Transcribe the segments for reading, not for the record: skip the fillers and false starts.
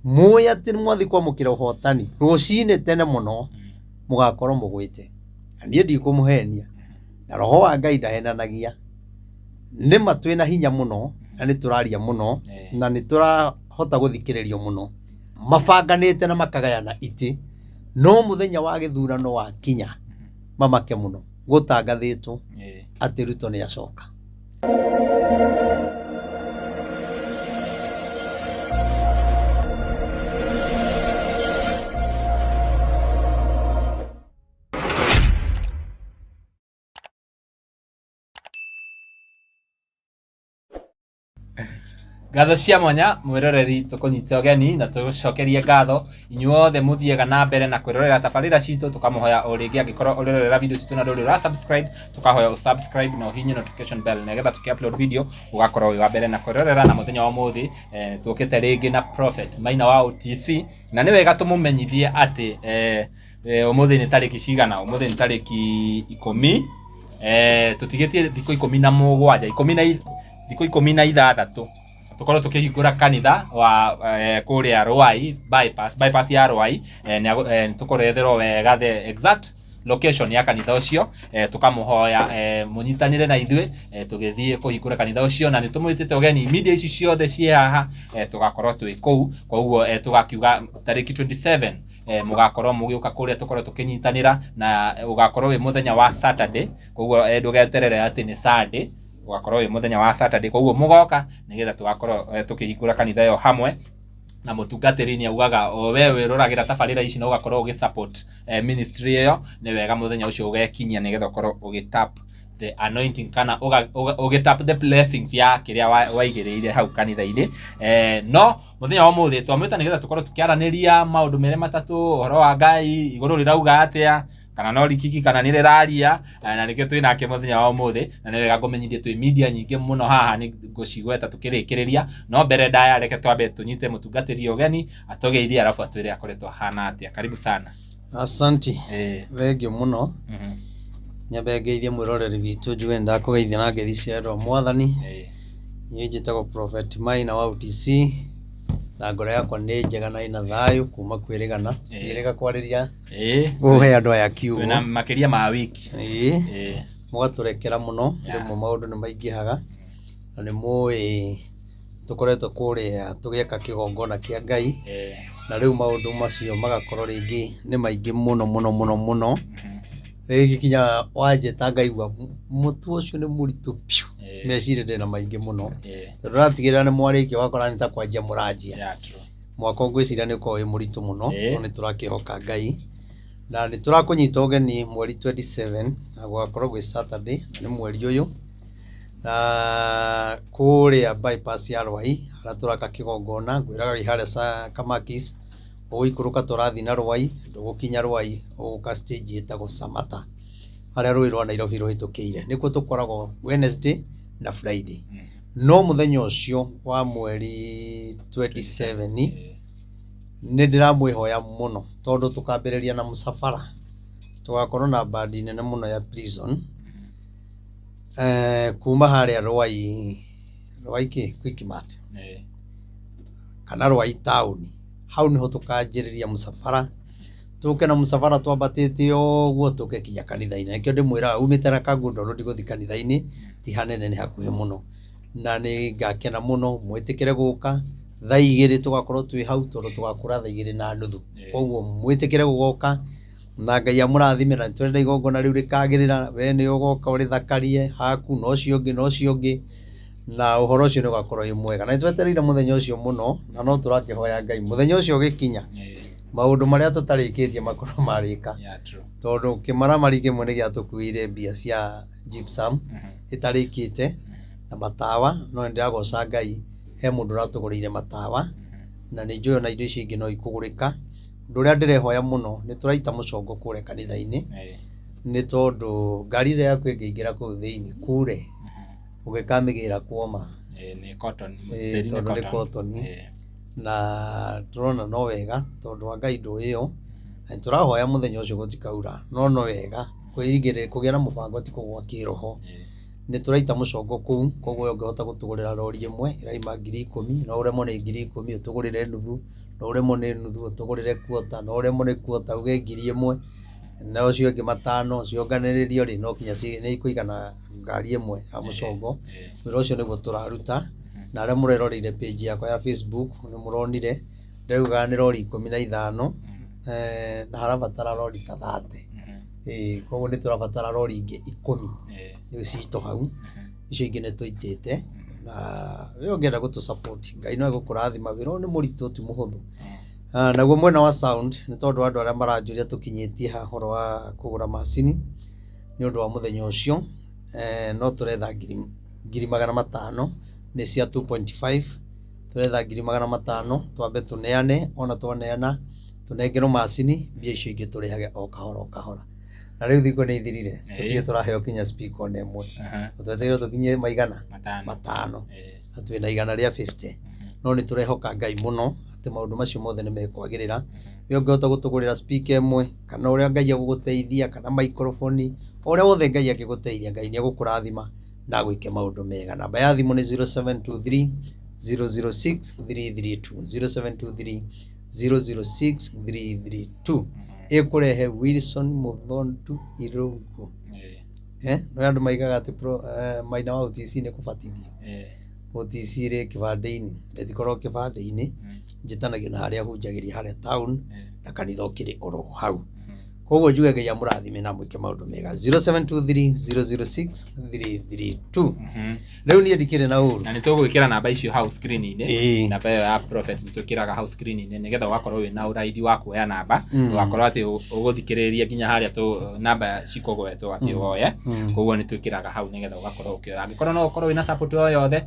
Mũĩ atĩ mwathiĩ kwamũkĩra ũhotani rũcinĩ tene mũno mũgakorwo mũgwĩte. Na niĩ ndikũmũhenia, na roho wa Ngai ndahenanagia. Nĩma twĩna hinya mũno na nĩ tũraria mũno na nĩ tũrahota gũthikĩrĩrio mũno. Mabanganĩte na makagayana itĩ, no mũthenya wa gĩthurano wakinya mamake mũno gũtangathĩtwo atĩ Ruto nĩ acoka. Ngatho cia mwanya mwĩroreri tũkũnyite ũgeni na tũgũcokerie ngatho inyuothe mũthiaga na mbere na kwĩrorera tabarĩra citũ. Tũkamũhoya o rĩngĩ, angĩkorwo ũrĩrorera video citũ na ndũrĩ ũra subscribe, tũkahoya ũ subscribe na ũhihinye notification bell nĩgetha tũkĩ upload video ũgakorwo wĩ wa mbere na kwĩrorera. Na mũthenya wa ũmũthĩ tũkĩte rĩngĩ na Prophet Maina wa OTC, na nĩ wega tũmũmenyithie atĩ ũmũthĩ nĩ tarĩki cigana? Ũmũthĩ nĩ tarĩki 10, tũtigĩtie thikũ 17, thikũ 16 tũkorwo tũkĩhingũra kanitha wa kũrĩa Ruai bypass, bypass ya Ruai. Tũkũretherwo wega the exact location ya kanitha ũcio. Tũkamũhoya mũnyitanĩre na ithuĩ tũgĩthiĩ kũhingũra kanitha ũcio, na nĩ tũmwĩtĩte ũgeni media ici ciothe ciĩ haha, tũgakorwo twĩ kũu. Koguo tũgakiuga tarĩki 27 mũgakorwo mũgĩũka kũrĩa tũkorwo tũkĩnyitanĩra, na ũgakorwo wĩ mũthenya wa Saturday. Koguo ndũgeterere atĩ nĩ Sunday, ũgakorwo wĩ mũthenya wa Saturday. Koguo mũgoka nĩgetha tũgakorwo tũkĩhingũra kanitha ĩyo hamwe na mũtungatĩri. Nĩ augaga o we wĩroragĩra tabarĩra ici na ũgakorwo ũgĩ support ministry ĩyo, nĩ wega mũthenya ũcio ũgekinyia nĩgetha ũkorwo ũgĩ tap the anointing kana ũgĩ tap the blessings ya kĩrĩa waigĩrĩire hau kanitha-inĩ. No mũthenya wa ũmũthĩ twamwĩta nĩgetha tũkorwo tũkĩaranĩria maũndũ merĩ matatũ, ũhoro wa Ngai, igũrũ rĩrauga atĩa, kana no rikiki kana nĩ rĩraria. Na nĩkĩo twĩ nake mũthenya wa ũmũthĩ. Na nĩ wega ngũmenyithie twĩ media nyingĩ mũno haha, nĩ ngũcigweta tũkĩrĩkĩrĩria, no mbere ndaya reke twambe tũnyite mũtungatĩri ũgeni atũgeithie, arabu atwĩre akoretwo ahana atĩa. Karibu sana. Asanti. Thengiũ mũno. Nyambe ngeithie mwĩroreri witũ, njuge nĩ ndakũgeithia na ngeithi cia wendo wa Mwathani. Niĩ njĩtagwo Prophet Maina wa OTC, na ngoro yakwa nĩ njega na ĩna thayũ kuma kwĩrĩgana. Tũtiĩrĩga kwarĩria kũhe andũ aya kiugo. Twĩna makĩria ma wiki. Mũgatũrekera mũno, rĩmwe maũndũ nĩ maingĩhaga, na nĩ mũĩ tũkoretwo kũrĩa tũgĩaka kĩgongona kĩa Ngai, na rĩu maũndũ macio magakorwo rĩngĩ nĩ maingĩ mũno mũno mũno mũno. Rĩngĩ kinya wanjĩta ngaigua mũtwe ũcio nĩ mũritũ biũ, meciria ndĩna maingĩ mũno. Tondũ ũratigĩrĩra nĩ mwarĩkia ũgakora nĩ ta kwanjia mũranjia. Yeah, true. Mwaka ngwĩciria nĩ ũkoragwo wĩ mũritũ mũno, no nĩ tũrakĩhoka Ngai. Na nĩ tũrakũnyita ũgeni mweri 27, na gũgakorwo gwĩ Saturday, na nĩ mweri ũyũ. Na kũrĩa bypass ya Ruai, harĩa tũraka kĩgongona, ngwĩraga wĩ harĩa Kamakis, ũgũikũrũka tũrathiĩ na Ruai, ndũgũkinya Ruai, ũgũka stage ĩtagwo Samata, harĩa rũĩ rwa Nairobi rũhĩtũkĩire. Nĩkuo tũkoragwo Wednesday na Friday. No mũthenya ũcio wa mweri 27 nĩ ndĩramwĩhoya mũno, tondũ tũkambĩrĩria na mũcabara, tũgakorwo na bandi nene mũno ya prison, kuma harĩa Ruai, Ruai kĩ? Quickmart kana Ruai town, hau nĩho tũkanjĩrĩria mũcabara, tũke na mũcabara twambatĩte ũguo tũke kinya kanitha-inĩ. Nĩkĩo ndĩmwĩraga umĩte na Kangundo Road gũthiĩ kanitha-inĩ ti hanene, nĩ hakuhĩ mũno. Na nĩ ngakena mũno mwĩtĩkĩre gũka thaa 2 tũgakorwo twĩ hau, tondũ tũgakũra thaa 2:30. Koguo mwĩtĩkĩre gũgoka na Ngai amũrathime, na nĩtũrenda igongona rĩu rĩkagĩrĩra. We nĩ ũgoka ũrĩthakarie haku na ũcio ũngĩ na ũcio ũngĩ, na ũhoro ũcio nĩ ũgakorwo wĩ mwega. Na nĩ twetereire mũthenya ũcio mũno, na no tũrakĩhoya Ngai mũthenya ũcio ũgĩkinya maũndũ marĩa tũtarĩkĩtie makorwo marĩka. Yeah, true. Tondũ kĩmaramari kĩmwe nĩ gĩatũkuĩire mbia cia gypsum ĩtarĩkĩte na matawa, no nĩ ndĩragoca Ngai he mũndũ ũratũgũrĩire matawa, na nĩ njũĩ ona indo icio ingĩ no ikũgũrĩka. Ũndũ ũrĩa ndĩrehoya mũno nĩ tũraita mũcongo kũrĩa kanitha-inĩ, nĩ tondũ ngari ĩrĩa yaku ĩngĩingĩra kũu thĩinĩ kure ũgĩkamĩgĩra kuoma. Nĩ cotton. Tĩri nĩ tondũ nĩ cotton. Na tũrona no wega tondũ wa Ngai ndũĩ ĩyo, na nĩ tũrahoya mũthenya ũcio gũtikaura, no no wega kũgĩa na mũbango ti kũgwa kĩroho. Nĩ tũraita mũcongo kũu, koguo we ũngĩhota gũtũgũrĩra rori ĩmwe ĩraima 10,000, no ũremwo nĩ 10,000 ũtũgũrĩre nuthu, no ũremwo nĩ nuthu ũtũgũrĩre quarter, no ũremwo nĩ quarter uge 1,000, na ũcio ũngĩ 500 cionganĩrĩrio rĩ, no kinya nĩ ikũigana ngari ĩmwe ya mũcongo. Wĩra ũcio nĩguo tũraruta, na arĩa mũreroreire page yakwa ya Facebook nĩ mũronire, ndĩraugaga nĩ rori 15, na harabatara rori ta 30. Ĩĩ, koguo nĩ tũrabatara rori ingĩ 10 rĩu citũ hau, icio ingĩ nĩ tũitĩte, na we ũngĩenda gũtũ support Ngai no egũkũrathima, wĩra ũyũ nĩ mũritũ ti mũhũthũ. Naguo mwena wa sound nĩ tondũ andũ arĩa maranjũria tũkinyĩtie haha ũhoro wa kũgũra macini nĩ ũndũ wa mũthenya ũcio, no tũretha 500,000 nĩ cia 2.5, tũretha 500,000 twambe tũneane, ona twaneana tũnengerwo macini, mbia icio ingĩ tũrĩhage o kahora o kahora. Na rĩu thikũ nĩ ithirire, tũtirĩ tũraheo kinya speaker ona ĩmwe. Twetereirwo tũkinyie maigana? 500. Na twĩna 150. No nĩ tũrehoka Ngai mũno atĩ maũndũ macio mothe nĩ mekwagĩrĩra. We ũngĩhota gũtũgũrĩra speaker ĩmwe, kana ũrĩa Ngai egũgũteithia, kana microphone, o ũrĩa wothe Ngai angĩgũteithia, Ngai nĩ egũkũrathima na agwĩke maũndũ mega. Namba ya thimũ nĩ 0723 006 332, 0723 006 332. Ĩkũrehe Wilson Mũthondu Irũngũ. No andũ maigaga atĩ maina wa OTC nĩ kũbatithio. OTC rĩ kĩbandĩ-inĩ, ĩtikoragwo kĩbandĩ-inĩ, njĩtanagio na harĩa hunjagĩria harĩa town, na kanitha ũkĩrĩ oro hau. Koguo njuge Ngai amũrathime na amwĩke maũndũ mega. 0723 006 332. Rĩu niĩ ndikĩrĩ na ũru. Na nĩ tũgwĩkĩra namba icio hau screen-inĩ. Namba ĩyo ya prophet nĩ twĩkĩraga hau screen-inĩ nĩgetha ũgakorwo wĩna ũraithi wa kuoya namba, ũgakorwo atĩ ũgũthikĩrĩria nginya harĩa tũ namba cikũgwetwo atĩ woye. Koguo nĩ twĩkĩraga hau nĩgetha ũgakorwo ũkĩoya. Angĩkorwo no ũkorwo wĩna support o yothe,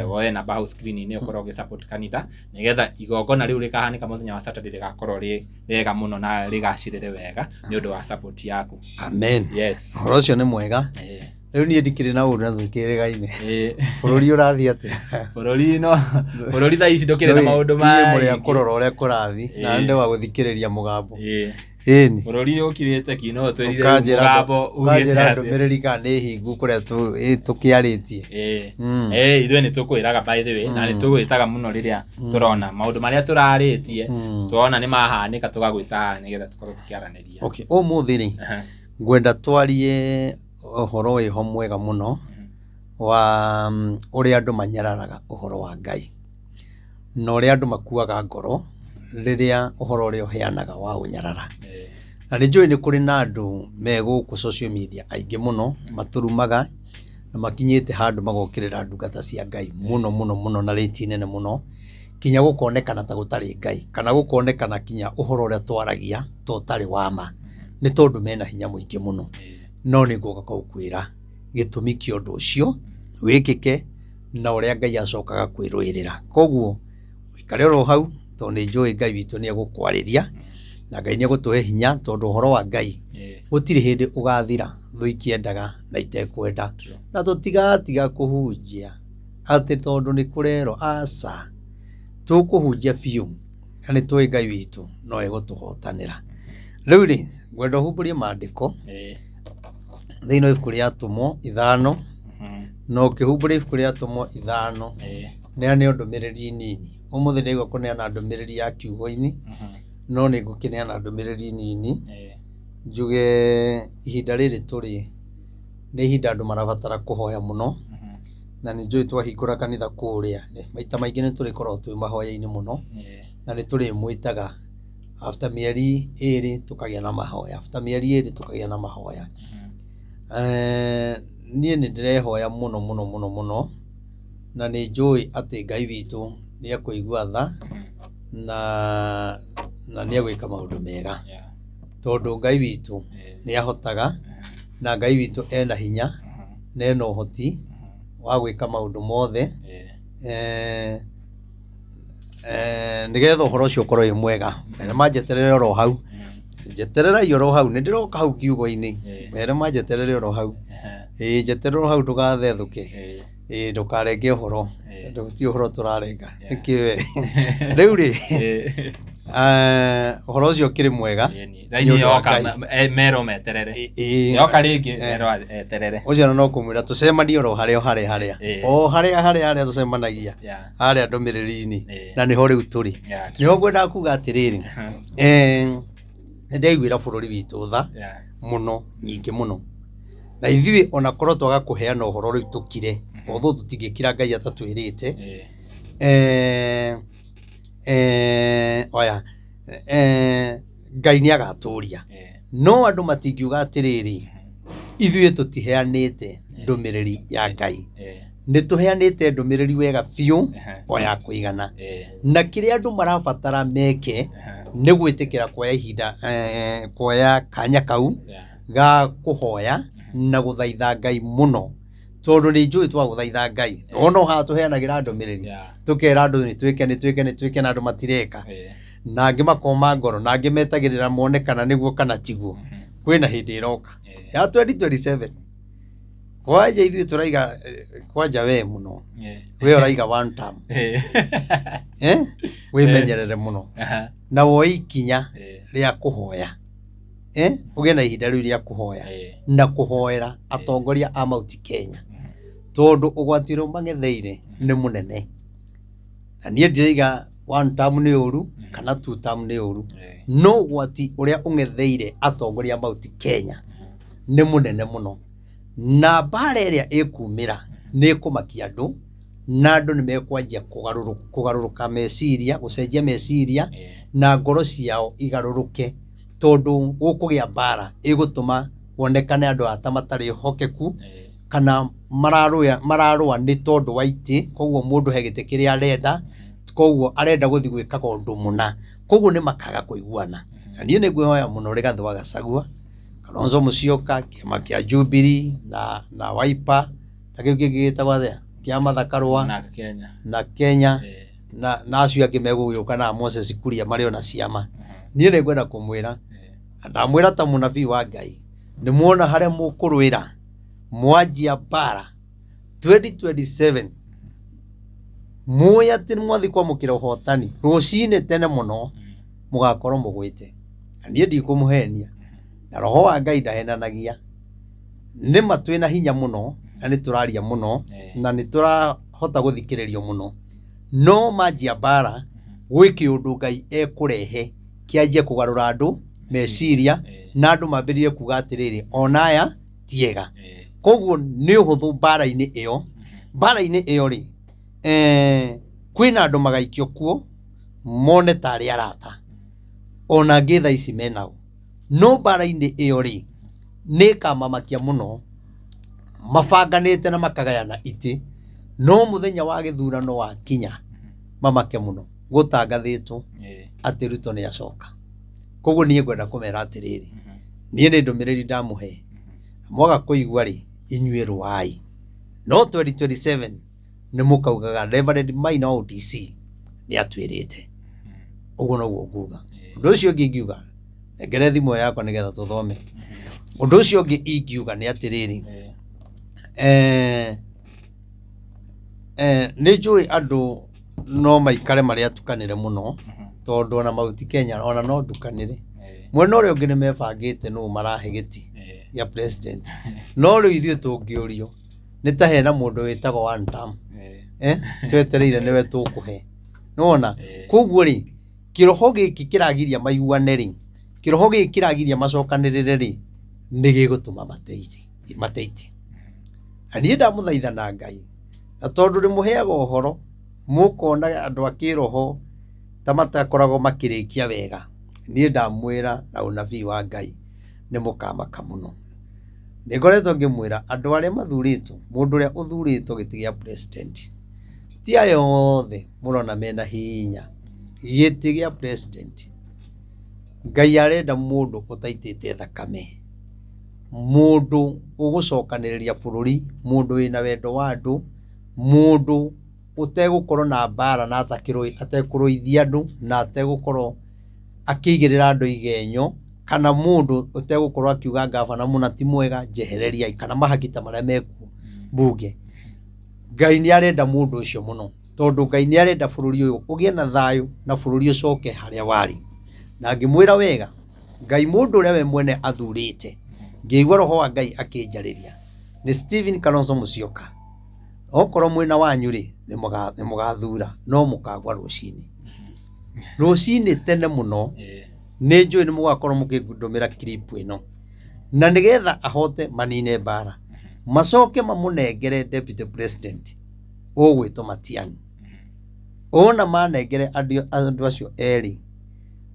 woye namba hau screen-inĩ ũkorwo ũgĩ support kanitha nĩgetha igongona rĩu rĩkahanĩka mũthenya wa Saturday rĩgakorwo rĩ rĩega mũno na rĩgacĩrĩre wega nĩ ũndũ wa support yaku. Amen. Yes. Ũhoro ũcio nĩ mwega. Rĩu niĩ ndikĩrĩ na ũru na tũtikĩrĩgaine. Bũrũri ũrathiĩ atĩa? Bũrũri no bũrũri thaa ici ndũkĩrĩ na maũndũ Inyuĩ mũrĩ a kũrora ũrĩa kũrathiĩ, na nĩ wa gũthikĩrĩria mũgambo. Ĩni. Bũrũri ũkirĩte ki no twĩrire mũgambo ugĩte Ũkanjĩra ndũmĩrĩri kana nĩ hingu kũrĩa tũkĩarĩtie. Ithuĩ nĩ tũkwĩraga by the way, na nĩ tũgwĩtaga mũno rĩrĩa tũrona maũndũ marĩa tũrarĩtie, tuona nĩ mahanĩka tũgagwĩta haha nĩgetha tũkorwo tũkĩaranĩria. Okay, ũmũthĩ rĩ, ngwenda twarie ũhoro wĩho mwega mũno wa ũrĩa andũ manyararaga ũhoro wa Ngai na ũrĩa andũ makuaga ngoro rĩrĩa ũhoro ũrĩa ũheanaga wa ũnyarara. Na nĩ njũĩ nĩ kũrĩ na andũ me gũkũ social media aingĩ mũno matũrumaga na makinyĩte handũ magokĩrĩra ndungata cia Ngai mũno mũno mũno na rĩti nene mũno, kinya gũkonekana ta gũtarĩ Ngai kana gũkonekana kinya ũhoro ũrĩa twaragia ta ũtarĩ wa ma, nĩ tondũ mena hinya mũingĩ mũno. No nĩ ngũka gũkwĩra gĩtũmi kĩa ũndũ ũcio wĩkĩke na ũrĩa Ngai acokaga kwĩrũĩrĩra. Koguo ũikare oro hau tondũ nĩ njũĩ Ngai witũ nĩ egũkwarĩria na Ngai nĩ egũtũhe hinya, tondũ ũhoro wa Ngai gũtirĩ hĩndĩ ũgathira thũ ikĩendaga na itekwenda, na tũtigatiga kũhunjia atĩ tondũ nĩ kũrerwo, aca, tũkũhunjia biũ na nĩ tũĩ Ngai witũ no egũtũhotanĩra. Rĩu rĩ, ngwenda ũhumbũrie maandĩko thĩinĩ wa ibuku rĩa Atũmwo 5, na ũkĩhumbũria ibuku rĩa Atũmwo 5, neane ndũmĩrĩri nini. Ũmũthĩ ndaigua kũneana ndũmĩrĩri ya kiugo-inĩ, no nĩ ngũkĩneana ndũmĩrĩri nini njuge ihinda rĩrĩ tũrĩ nĩ ihinda andũ marabatara kũhoya mũno, na nĩ njũĩ twahingũra kanitha kũrĩa maita maingĩ nĩ tũrĩkoragwo twĩ mahoya-inĩ mũno, na nĩ tũrĩmwĩtaga after mĩeri 2 tũkagĩa na mahoya, after mĩeri 2 tũkagĩa na mahoya. Niĩ nĩ ndĩrehoya mũno mũno mũno mũno, na nĩ njũĩ atĩ Ngai witũ nĩ ekũigua tha na nĩ egwĩka maũndũ mega, tondũ Ngai witũ nĩ ahotaga, na Ngai witũ ena hinya na ena ũhoti wa gwĩka maũndũ mothe, nĩgetha ũhoro ũcio ũkorwo wĩ mwega. Mere manjeterere oro hau, njetererai oro hau, nĩ ndĩroka hau kiugo-inĩ, mere manjeterere oro hau. Ĩĩ, njeterere oro hau ndũgathethũke. Ĩĩ, ndũkarenge ũhoro, ti ũhoro tũrarenga. Nĩkĩ we? Rĩu rĩ, Ũhoro ũcio ũkĩrĩ mwega. Ĩni. Raini Nĩ ũndũ wa yoka Ngai. Merwo meterere. Ĩĩ. Yoka rĩngĩ merwo eterere. Ũcio no kũmwĩra tũcemanie oro harĩa o harĩa harĩa. Ĩĩ. O harĩa harĩa harĩa tũcemanagia. Yeah. Harĩa ndũmĩrĩri-inĩ. Ĩĩ. Na nĩho rĩu tũrĩ. Yeah. Nĩho ngwendaga kuga atĩrĩrĩ. Nĩ ndaiguĩra bũrũri witũ tha Yeah. mũno nyingĩ mũno. Na ithuĩ ona korwo twaga kũheana ũhoro rĩu tũkire, although tũtingĩkira Ngai atatwĩrĩte. Ĩĩ. Oya Ngai nĩ agatũria. Ĩĩ. No andũ matingiuga atĩrĩrĩ, ithuĩ tũtiheanĩte ndũmĩrĩri ya Ngai. Ĩĩ. Nĩ tũheanĩte ndũmĩrĩri wega biũ Ehe. o ya kũigana. Ĩĩ. Na kĩrĩa andũ marabatara meke Ehe. nĩ gwĩtĩkĩra kuoya ihinda kuoya kanya kau Yeah. ga kũhoya na gũthaitha Ngai mũno, tondũ nĩ njũĩ twagũthaitha Ngai ona haha tũheanagĩra ndũmĩrĩri Yeah. tũkera andũ nĩ twĩke nĩ twĩke nĩ twĩke na andũ matireka, Ĩĩ. na angĩ makoma ngoro, na angĩ metagĩrĩra mone kana nĩguo kana tiguo. Kwĩna hĩndĩ ĩroka Ĩĩ. ya 2027 kwanja ithuĩ tũraiga kwanja we mũno Ĩĩ. we ũraiga one term. Ĩĩ. Wĩmenyerere mũno Aha. na woe ikinya Ĩĩ. rĩa kũhoya, ũgĩe na ihinda rĩu rĩa kũhoya Ĩĩ. na kũhoera atongoria a Mount Kenya, tondũ ũgwati ũrĩa ũmang'etheire nĩ mũnene. Na niĩ ndiraiga one term nĩ ũru kana two term nĩ ũru, Ĩĩ. no ũgwati ũrĩa ũng'etheire atongoria a Mount Kenya nĩ mũnene mũno, na mbara ĩrĩa ĩkumĩra nĩ ĩkũmakia andũ, na andũ nĩ mekwanjia kũgarũrũka meciria, gũcenjia meciria Ĩĩ. na ngoro ciao igarũrũke, tondũ gũkũgĩa mbara ĩgũtũma kuonekane andũ aya ta matarĩ ehokeku Ĩĩ. kana mararũa nĩ tondũ wa itĩ, koguo mũndũ he gĩtĩ kĩrĩa arenda, koguo arenda gũthiĩ gwĩkaga ũndũ mũna, koguo nĩ makaga kũiguana. Na niĩ nĩ ngwĩhoya mũno Rigathĩ wa Gachagua, Kalonzo Musyoka, kĩama kĩa Jubilee na Wiper na kĩu kĩngĩ gĩtagwo atĩa kĩa Martha Karũa Na Kenya. na Kenya Ĩĩ. na acio angĩ megũgĩũka na Moses Kuria marĩ ona ciama. Niĩ nĩ ngwenda kũmwĩra, Ĩĩ. na ndamwĩra ta mũnabii wa Ngai, nĩ muona harĩa mũkũrũĩra mwanjia mbara 2027 mũĩ atĩ nĩ mwathiĩ kwamũkĩra ũhotani rũcinĩ tene mũno mũgakorwo mũgwĩte. Na niĩ ndikũmũhenia, na roho wa Ngai ndahenanagia. Nĩ ma twĩna hinya mũno na nĩ tũraria mũno Ĩĩ. na nĩ tũrahota gũthikĩrĩrio mũno, no manjia mbara gwĩ kĩũndũ Ngai ekũrehe kĩanjie kũgarũra andũ meciria Ĩĩ. na andũ mambĩrĩrie kuga atĩrĩrĩ, ona aya ti ega. Ĩĩ. Koguo nĩ ũhũthũ mbara-inĩ ĩyo, mbara-inĩ ĩyo rĩ, kwĩna andũ magaikio kuo mone tarĩ arata ona angĩ thaa ici menao, no mbara-inĩ ĩyo rĩ nĩ ĩkamamakia mũno, mabanganĩte na makagayana itĩ, no mũthenya wa gĩthurano wakinya mamake mũno gũtangathĩtwo Ĩĩ. atĩ Ruto nĩ acoka. Koguo niĩ ngwenda kũmera atĩrĩrĩ, niĩ nĩ ndũmĩrĩri ndamũhe, mwaga kũigua rĩ inyuĩ rũai, no 2027 nĩ mũkaugaga Reverend Maina wa ODC nĩ atwĩrĩte. Ũguo noguo nguga. Ũndũ ũcio ũngĩ ingiuga, nengere thimũ yakwa nĩgetha tũthome. Ũndũ ũcio ũngĩ ingiuga nĩ atĩrĩrĩ, Ĩĩ. Nĩ njũĩ andũ no maikare marĩ atukanĩre mũno, tondũ ona Mount Kenya ona no ndukanĩre. Ĩĩ. Mwena ũrĩa ũngĩ nĩ mebangĩte nũ marahe gĩtĩ Ĩĩ. gĩa president, no rĩu ithuĩ tũngĩũrio nĩ ta hena mũndũ wĩtagwo one term. Ĩĩ. Twetereire nĩwe tũkũhe. Nĩwona? Ĩĩ. Koguo rĩ, kĩroho gĩkĩ kĩragiria maiguane rĩ, kĩroho gĩkĩ kĩragiria macokanĩrĩre rĩ, nĩ gĩgũtũma mateite. Na niĩ ndamũthaitha na Ngai, na tondũ ndĩmũheaga ũhoro, mũkona andũ a kĩroho ta matakoragwo makĩrĩkia wega, niĩ ndamwĩra na ũnabii wa Ngai nĩ mũkamaka mũno. Nĩ ngoretwo ngĩmwĩra andũ arĩa mathurĩtwo, mũndũ ũrĩa ũthurĩtwo gĩtĩ gĩa president, ti aya othe mũrona mena hinya. Gĩtĩ gĩa president, Ngai arenda mũndũ ũtaitĩte thakame, mũndũ ũgũcokanĩrĩria bũrũri, mũndũ wĩna wendo wa andũ, mũndũ ũtegũkorwo na mbara na atekũrũithia andũ na ategũkorwo akĩigĩrĩra andũ igenyo, kana mũndũ ũtegũkorwo akiuga ngabana mũna ti mwega njehereriai, kana mahaki ta marĩa mekuo mbunge. Ngai nĩ arenda mũndũ ũcio mũno. Tondũ Ngai nĩ arenda bũrũri ũyũ ũgĩe na thayũ na bũrũri ũcoke harĩa warĩ. Na ngĩmwĩra wega, Ngai mũndũ ũrĩa we mwene athurĩte, ngĩigua roho wa Ngai akĩnjarĩria, nĩ Stephen Kalonzo Musyoka. Okorwo mwĩna wanyu rĩ, nĩ mũgathura, no mũkagwa rũcinĩ. Rũcinĩ tene mũno, nĩ njũĩ nĩ mũgakorwo mũkĩndũmĩra clip ĩno. Na nĩgetha ahote manine mbara, macoke mamũnengere deputy president ũgwĩtwo Matiang'i. Ona manengere andũ acio erĩ,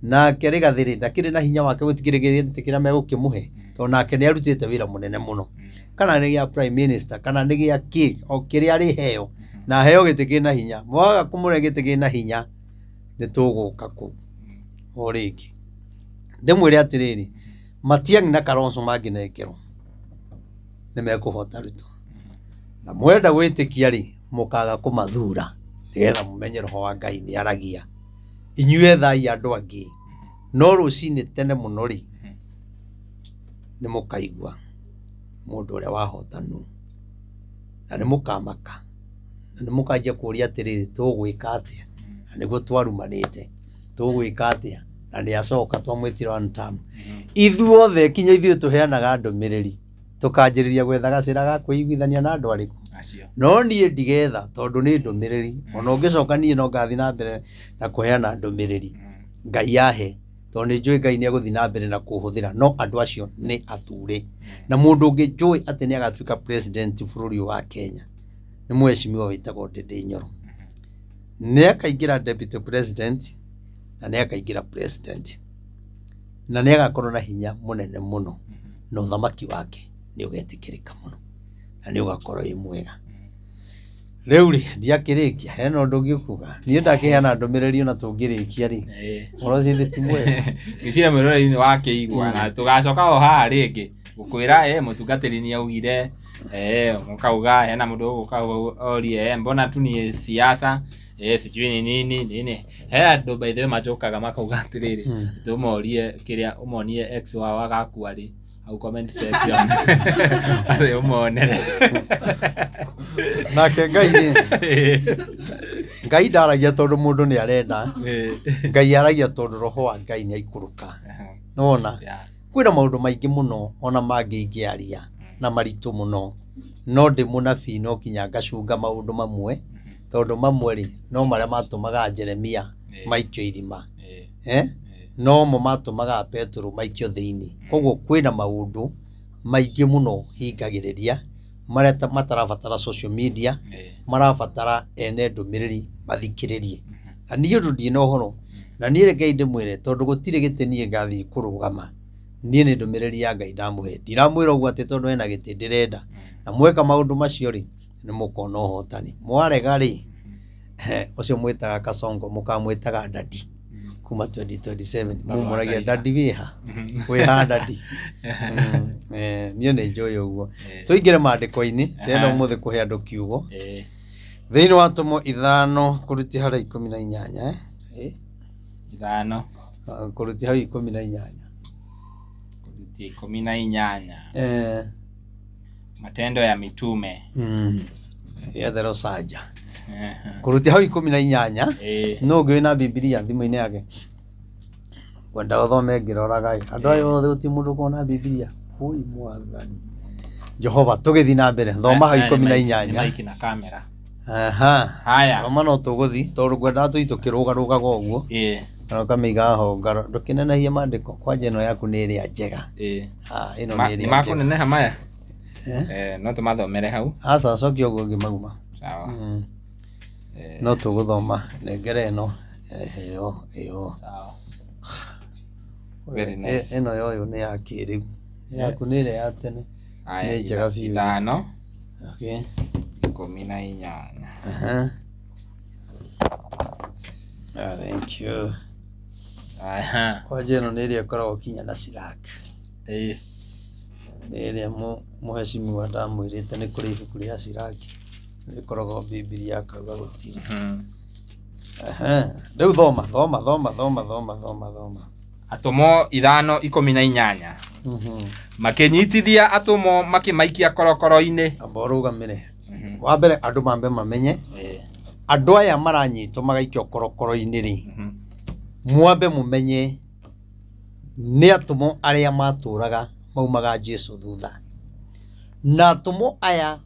nake Rigathĩ rĩ, ndakĩrĩ na hinya wake gũtikĩrĩ gĩtĩ kĩrĩa megũkĩmũhe, tondũ nake nĩ arutĩte wĩra mũnene mũno. Kana nĩ gĩa prime minister, kana nĩ gĩa kĩ, o kĩrĩa arĩheo, na aheo gĩtĩ kĩna hinya. Mwaga kũmũhe gĩtĩ kĩna hinya, nĩ tũgũka kũu o rĩngĩ. Ndĩmwĩre atĩrĩrĩ, Matiang'i na Kalonzo mangĩnengerwo, nĩ mekũhota Ruto. Na mwenda gwĩtĩkia rĩ, mũkaga kũmathura, nĩgetha mũmenye roho wa Ngai nĩ aragia. Inyuĩ ethai andũ angĩ, no rũcinĩ tene mũno rĩ, nĩ mũkaigua mũndũ ũrĩa wahota nũ, na nĩ mũkamaka, na nĩ mũkanjia kũũria atĩrĩrĩ, tũgwĩka atĩa? Na nĩguo twarumanĩte, tũgwĩka atĩa? Na nĩ acoka twamwĩtire one term. Ithuothe kinya ithuĩ tũheanaga ndũmĩrĩri, tũkanjĩrĩria gwetha gacĩra ga kwĩiguithania na andũ arĩkũ? Acio. No niĩ ndigetha tondũ nĩ ndũmĩrĩri. Ona ũngĩcoka niĩ no ngathiĩ na mbere na kũheana ndũmĩrĩri. Ngai ahe, tondũ nĩ njũĩ Ngai nĩ egũthiĩ na mbere na kũhũthĩra, no andũ acio nĩ athure. Na mũndũ ũngĩ njũĩ atĩ nĩ agatuĩka president bũrũri ũyũ wa Kenya nĩ mheshimiwa wĩtagwo Ndindi Nyoro. Nĩ akaingĩra deputy president na nĩ akaingĩra president, na nĩ agakorwo na hinya mũnene mũno, na ũthamaki wake nĩ ũgetĩkĩrĩka mũno na nĩ ũgakorwo wĩ mwega. Rĩu rĩ, ndiakĩrĩkia, hena ũndũ ũngĩ ũkuga? Niĩ ndakĩheana ndũmĩrĩri ona tũngĩrĩkia rĩ, ũhoro ũcio ithe ti mwega. Ngwĩciria mwĩroreri nĩ wakĩigua, na tũgacoka o haha rĩngĩ gũkwĩra mũtungatĩri nĩ augire, mũkauga hena mũndũ ũgũka orie, mbona tu ni siasa, sijui ni nini nini. He andũ by the way majokaga makauga atĩrĩrĩ, tũmorie kĩrĩa ũmonie ex wao agakua rĩ, hau comment section. Atĩ ũmonere. Nake Ngai rĩ, Ngai ndaragia tondũ mũndũ nĩ arenda, Ngai aragia tondũ roho wa Ngai nĩ aikũrũka. Nĩwona? Kwĩna maũndũ maingĩ mũno ona mangĩ ingĩaria na maritũ mũno, no ndĩ mũnabii no nginya ngacunga maũndũ mamwe, tondũ mamwe rĩ, no marĩa matũmaga Jeremia maikio irima. No mo matũmaga Petero maikio thĩinĩ. Koguo kwĩna maũndũ maingĩ mũno hingagĩrĩria marĩa matarabatara social media, marabatara ene ndũmĩrĩri mathikĩrĩrie. Na niĩ ũndũ ndirĩ na ũhoro, na niĩ rekei ndĩmwĩre, tondũ gũtirĩ gĩtĩ niĩ ngathiĩ kũrũgama, niĩ nĩ ndũmĩrĩri ya Ngai ndamũhe. Ndiramwĩra ũguo atĩ tondũ hena gĩtĩ ndĩrenda. Na mweka maũndũ macio rĩ, nĩ mũkona ũhotani. Mwarega rĩ, ũcio mwĩtaga Kasongo mũkamwĩtaga Dadi kuma 2027. Mumũragia Dadi wĩha? Wĩha Dadi? Niĩ nĩ njũĩ ũguo. Tũingĩre maandĩko-inĩ, ndĩrenda ũmũthĩ kũhe andũ kiugo. Thĩinĩ wa Atũmwo 5 kũrutia harĩa 18, 5. Kũrutia hau 18. Kũrutia 18. Matendo ya Mitume. Yethero Sanja. Kũrutia hau 18. No ũngĩ wĩna Bibilia thimũ-inĩ yake. Ngwenda ũthome ngĩroraga ĩ. Andũ aya othe gũtirĩ mũndũ ũkoragwo na Bibilia. Ũi mwathani. Jehova, tũgĩthiĩ na mbere. Thoma hau 18. Nĩ maiki na kamera. Aha. Haya. Thoma no tũgũthiĩ, tondũ ngwendaga tũthiĩ tũkĩrũgarũgaga ũguo. Na ũkamĩiga ho ngaro. Ndũkĩnenehie maandĩko. Kwanja ĩno yaku nĩ ĩrĩa njega. Ĩno nĩ ĩrĩa njega. Nĩ makũneneha maya? No tũmathomere hau. Aca, cokia ũguo ngĩmauma. Sawa. No tũgũthoma. Nengera ĩno. Ĩyo, ĩyo. Sawa. Very nice. Ĩno ya ũyũ nĩ ya kĩrĩu. Yaku nĩ ĩrĩa ya tene. Nĩ njega biũ. 5. Okay. 18. Thank you. Kwanja ĩno nĩ ĩrĩa ĩkoragwo kinya na Sirac. Nĩ ĩrĩa mũheshimiwa ndamwĩrĩte nĩ kũrĩ ibuku rĩa Sirac rĩkoragwo Bibilia akauga gũtirĩ. Rĩu thoma, thoma, thoma, thoma, thoma, thoma, thoma. Atũmwo 5:18. Makĩnyitithia atũmwo makĩmaikia korokoro-inĩ. Amba ũrũgamĩre. Wa mbere andũ mambe mamenye. Andũ aya maranyitwo magaikio korokoro-inĩ rĩ, mwambe mũmenye nĩ atũmwo arĩa matũraga maumaga Jesu thutha. Na atũmwo aya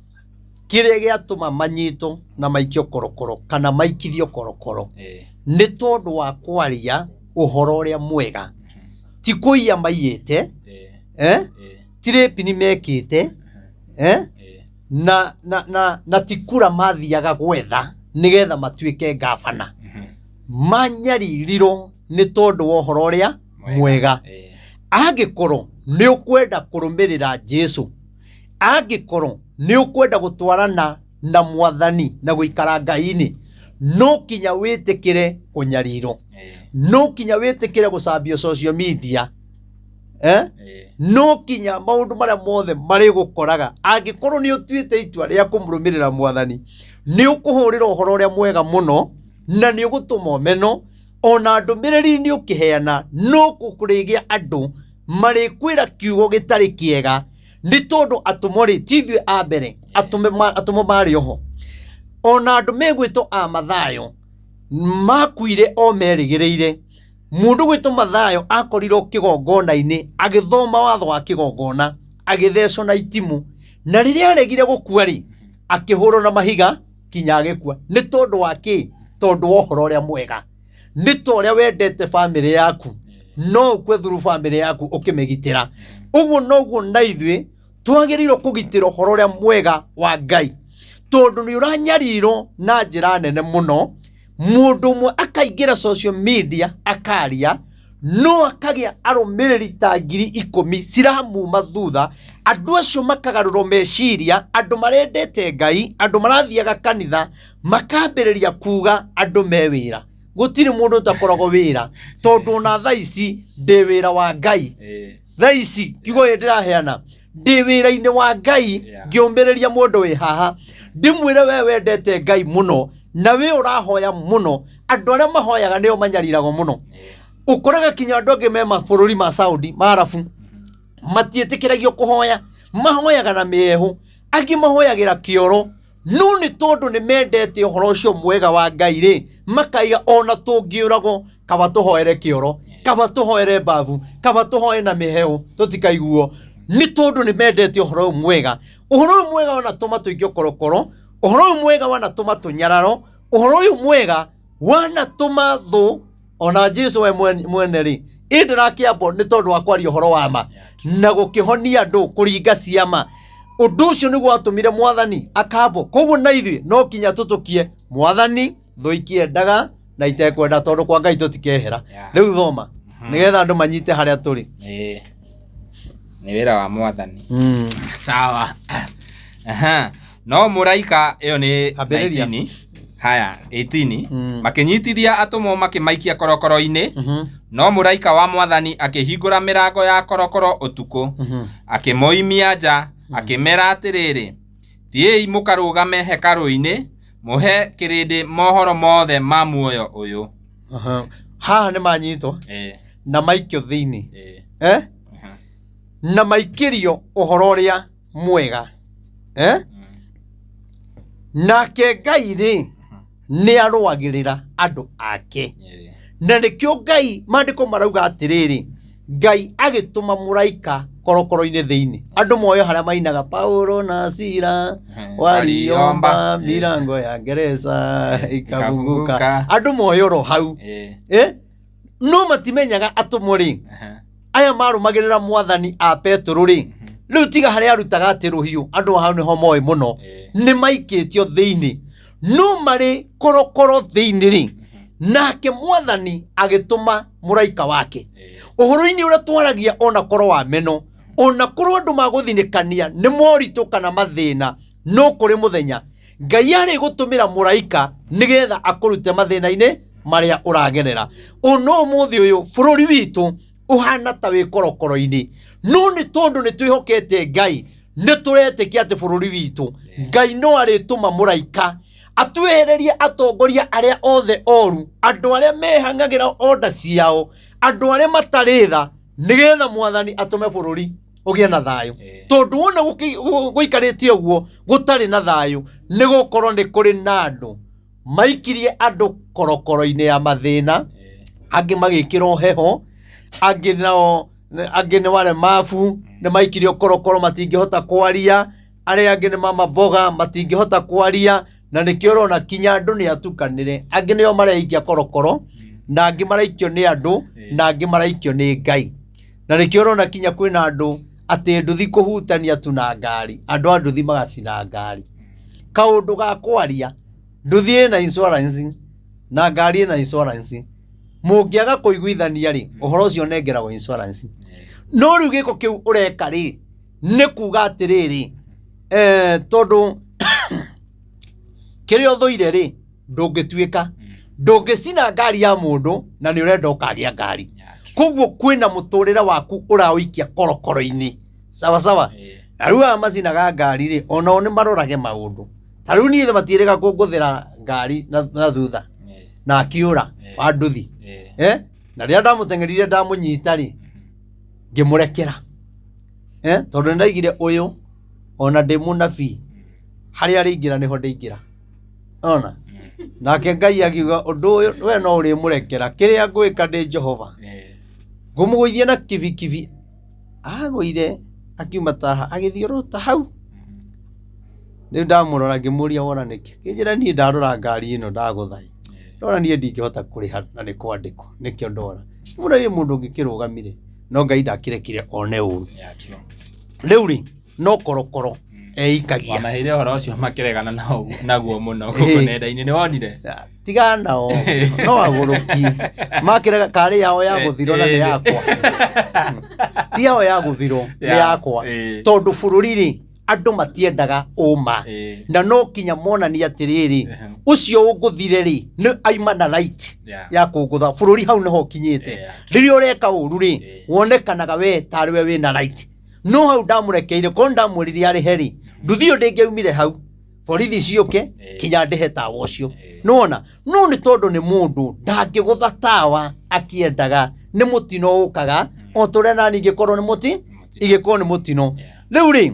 kĩrĩa gĩatũma manyitwo na maikio korokoro kana maikithio korokoro nĩ tondũ wa kwaria ũhoro ũrĩa mwega. Ti kũiya maiyĩte, eh? Ti rape nĩ mekĩte, eh? Na ti kura mathiaga gwetha nĩgetha matuĩke ngabana. Manyaririrwo nĩ tondũ wa ũhoro ũrĩa mwega. Angĩkorwo nĩ ũkwenda kũrũmĩrĩra Jesu, angĩkorwo nĩ ũkwenda gũtwarana na mwathani na gũikara Ngai-inĩ, no kinya wĩtĩkĩre kũnyarirwo, no kinya wĩtĩkĩre gũcambio social media, eh? No kinya maũndũ marĩa mothe marĩgũkoraga angĩkorwo nĩ ũtuĩte itua rĩa kũmũrũmĩrĩra mwathani, nĩ ũkũhũrĩra ũhoro ũrĩa mwega mũno na nĩ ũgũtũma ũmenwo, ona ndũmĩrĩri nĩ ũkĩheana no kũrĩgĩa andũ marĩkwĩra kiugo gĩtarĩ kĩega, nĩ tondũ atũmwo rĩ ti ithuĩ a mbere, atũmwo marĩ oho. Ona andũ megwĩtwo a Mathayo makuire o merĩgĩrĩire. Mũndũ gwĩtwo Mathayo akorirwo kĩgongona-inĩ agĩthoma watho wa kĩgongona, agĩthecwo na itimũ, na rĩrĩa aregire gũkua rĩ, akĩhũrwo na mahiga kinya agĩkua. Nĩ tondũ wa kĩ? Tondũ wa ũhoro ũrĩa mwega. Nĩ ta ũrĩa wendete bamĩrĩ yaku, no ũkue through bamĩrĩ yaku ũkĩmĩgitĩra. Ũguo noguo na ithuĩ twagĩrĩirwo kũgitĩra ũhoro ũrĩa mwega wa Ngai, tondũ nĩ ũranyarirwo na njĩra nene mũno. Mũndũ ũmwe akaingĩra social media akaria, no akagĩa arũmĩrĩri ta 10,000 ciramuma thutha. Andũ acio makagarũrwo meciria, andũ marendete Ngai, andũ marathiaga kanitha, makambĩrĩria kuga andũ me wĩra. Gũtirĩ mũndũ ũtakoragwo wĩra, tondũ ona thaa ici ndĩ wĩra wa Ngai. Thaa ici kiugo gĩkĩ ndĩraheana, ndĩ wĩra-inĩ wa Ngai, ngĩũmĩrĩria mũndũ wĩ haha ndĩmwĩre we wendete Ngai mũno na we ũrahoya mũno. Andũ arĩa mahoyaga nĩo manyariragwo mũno. Ũkoraga kinya andũ angĩ me mabũrũri ma Saudi, ma Arabu, matiĩtĩkĩragio kũhoya, mahoyaga na mĩehu, angĩ mahoyagĩra kĩoro, no nĩ tondũ nĩ mendete ũhoro ũcio mwega wa Ngai rĩ, makaiga ona tũngĩũragwo kaba tũhoere kĩoro, kaba tũhoere mbabu, kaba tũhoe na mĩhehu tũtikaiguo, nĩ tondũ nĩ mendete ũhoro ũyũ mwega. Ũhoro ũyũ mwega wanatũma tũikio korokoro, ũhoro ũyũ mwega wanatũma tũnyararo, ũhoro ũyũ mwega wanatũma thũ ona Jesu we mwene rĩ, ĩ ndĩrakĩambwo nĩ tondũ wa kwaria ũhoro wa ma na gũkĩhonia andũ, kũringa ciama. Ũndũ ũcio nĩguo watũmire mwathani akambwo. Koguo na ithuĩ no kinya tũtũkie mwathani thũ ikĩendaga na itekwenda, tondũ kwa Ngai tũtikehera. Rĩu thoma nĩgetha andũ manyite harĩa tũrĩ. Nĩ wĩra wa mwathani. Sawa. Aha. No mũraika ĩyo nĩ Ambĩrĩria. 19. Haya, 18. Makĩnyitithia atũmwo makĩmaikia korokoro-inĩ. No mũraika wa mwathani akĩhingũra mĩrango ya korokoro ũtukũ. Akĩmoimia nja, akĩmera atĩrĩrĩ, thiĩi mũkarũgame hekarũ-inĩ, mũhe kĩrĩndĩ mohoro mothe ma muoyo ũyũ. Haha nĩ manyitwo na maikio thĩinĩ. Na maikĩrio ũhoro ũrĩa mwega. Nake Ngai rĩ, nĩ arũagĩrĩra andũ ake. Na nĩkĩo Ngai, maandĩko marauga atĩrĩrĩ, Ngai agĩtũma mũraika korokoro-inĩ thĩinĩ. Andũ moyo harĩa mainaga Paulo na Sila waliomba milango ya gereza ikafunguka. Andũ moyo oro hau. No matimenyaga atũmwo rĩ, aya marũmagĩrĩra mwathani a Petero rĩ, rĩu tiga harĩa arutaga atĩ rũhiũ, andũ hau nĩho moĩ mũno, nĩ maikĩtio thĩinĩ. No marĩ korokoro thĩinĩ rĩ, nake mwathani agĩtũma mũraika wake. Ũhoro-inĩ ũrĩa twaragia ona korwo wa meno, ona korwo andũ magũthinĩkania nĩ moritũ kana mathĩna, no kũrĩ mũthenya Ngai arĩ gũtũmĩra mũraika nĩgetha akũrute mathĩna-inĩ marĩa ũragerera. Ona ũmũthĩ ũyũ bũrũri witũ ũhana ta wĩ korokoro-inĩ, no nĩ tondũ nĩ twĩhokete Ngai, nĩ tũretĩkia atĩ bũrũri witũ Ngai no arĩtũma mũraika atwehererie atongoria arĩa othe oru, andũ arĩa mehang'agĩra onda ciao, andũ arĩa matarĩ tha, nĩgetha mwathani atũme bũrũri ũgĩe na thayũ. Tondũ wona gũikarĩte ũguo gũtarĩ na thayũ, nĩ gũkorwo nĩ kũrĩ na andũ Maikirie andũ korokoro-inĩ ya mathĩna, angĩ magĩkĩrwo heho, angĩ nao angĩ nĩ waremabu nĩ maikirio korokoro matingĩhota kwaria, arĩa angĩ nĩ mama mboga matingĩhota kwaria, na nĩkĩo ũrona kinya andũ nĩ atukanĩre. Angĩ nĩo mareikia korokoro, na angĩ maraikio nĩ andũ, na angĩ maraikio nĩ Ngai. Na nĩkĩo ũrona kinya kwĩna andũ atĩ nduthi kũhutania tu na ngari, andũ a nduthi magacina ngari. Kaũndũ ga kwaria, nduthi ĩna insurance na ngari ĩna insurance, mũngĩaga kũiguithania rĩ, ũhoro ũcio ũnengeragwo insurance. No rĩu gĩko kĩu ũreka rĩ, nĩ kuga atĩrĩrĩ, tondũ kĩrĩa ũthũire rĩ, ndũngĩtuĩka, ndũngĩcina ngari ya mũndũ na nĩ ũrenda ũkagĩa ngari. Koguo kwĩna mũtũrĩre waku ũraũikia korokoro-inĩ. Sawa sawa. Na rĩu aya macinaga ngari rĩ, onao nĩ marorage maũndũ. Ta rĩu niĩ matiĩrĩga kũngũthĩra ngari na thutha na akiũra wa nduthi. Na rĩrĩa ndamũteng'erire ndamũnyita rĩ, ngĩmũrekera. Tondũ nĩ ndaigire ũyũ ona ndĩ mũnabii harĩa arĩingĩra nĩho ndĩingĩra. Ona nake Ngai akiuga ũndũ ũyũ we no ũrĩmũrekera, kĩrĩa ngwĩka ndĩ Jehova ngũmũgũithia na kibikibi. Agũire akiuma taha agĩthiĩ oro ta hau. Rĩu ndamũrora ngĩmũria wona nĩkĩ, kĩnjĩra niĩ ndarora ngari ĩno ndagũtha ĩ, ndona niĩ ndingĩhota kũrĩha na nĩ kwandĩkwo nĩkĩo ndora. Mũno nĩ mũndũ ũngĩkĩrũgamire no Ngai ndakĩrekire one ũru. Rĩu rĩ no korokoro eikagia. Wamaheire ũhoro ũcio makĩregana naguo mũno gũkũ nenda-inĩ, nĩ wonire? Tigana nao, no agũrũki makĩrega karĩ yao ya gũthirwo na nĩ yakwa, ti yao ya gũthirwo nĩ yakwa, tondũ bũrũri rĩ andũ matiendaga ũma, na no kinya monanie atĩrĩrĩ, ũcio ũngũthire rĩ nĩ aima na right ya kũngũtha. Bũrũri hau nĩho ũkinyĩte. Rĩrĩa ũreka ũru rĩ, wonekanaga we tarĩ we wĩna right. No hau ndamũrekeire, korwo ndamwĩrire arĩhe rĩ, nduthi ĩyo ndĩngĩaumire hau borithi ciũke kinya ndĩhe tawa ũcio. Nĩwona, no nĩ tondũ nĩ mũndũ ndangĩgũtha tawa akĩendaga, nĩ mũtino ũkaga o ta ũrĩa nani ingĩkorwo nĩ mũti ingĩkorwo nĩ mũtino. Rĩu rĩ,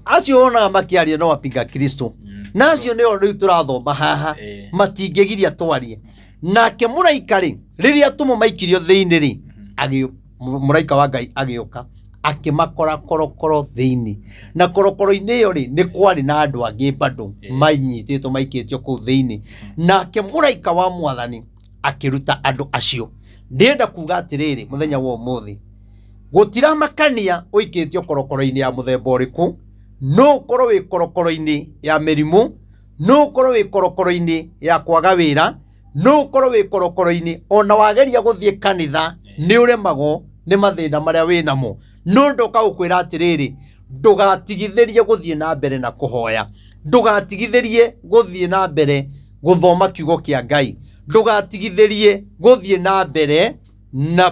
acio wonaga makĩaria no apinga Kristo, na acio nĩo rĩu tũrathoma haha, matingĩgiria twarie. Nake mũraika rĩ, rĩrĩa atũmwo maikirio thĩinĩ rĩ, mũraika wa Ngai agĩũka akĩmakora korokoro thĩinĩ, na korokoro-inĩ ĩyo rĩ, nĩ kwarĩ na andũ angĩ bado manyitĩtwo maikĩtio kũu thĩinĩ. Nake mũraika wa Mwathani akĩruta andũ acio. Ndĩrenda kuga atĩrĩrĩ, mũthenya wa ũmũthĩ gũtiramakania ũikĩtio korokoro-inĩ ya mũthemba ũrĩkũ, no ũkorwo wĩ korokoro-inĩ ya mĩrimũ, no ũkorwo wĩ korokoro-inĩ ya kwaga wĩra, no ũkorwo wĩ korokoro-inĩ ona wageria gũthiĩ kanitha nĩ ũremagwo nĩ mathĩna marĩa wĩ namo. No ndoka gũkwĩra atĩrĩrĩ, ndũgatigithĩrie gũthiĩ na mbere na kũhoya, ndũgatigithĩrie gũthiĩ na mbere gũthoma kiugo kĩa Ngai, ndũgatigithĩrie gũthiĩ na mbere na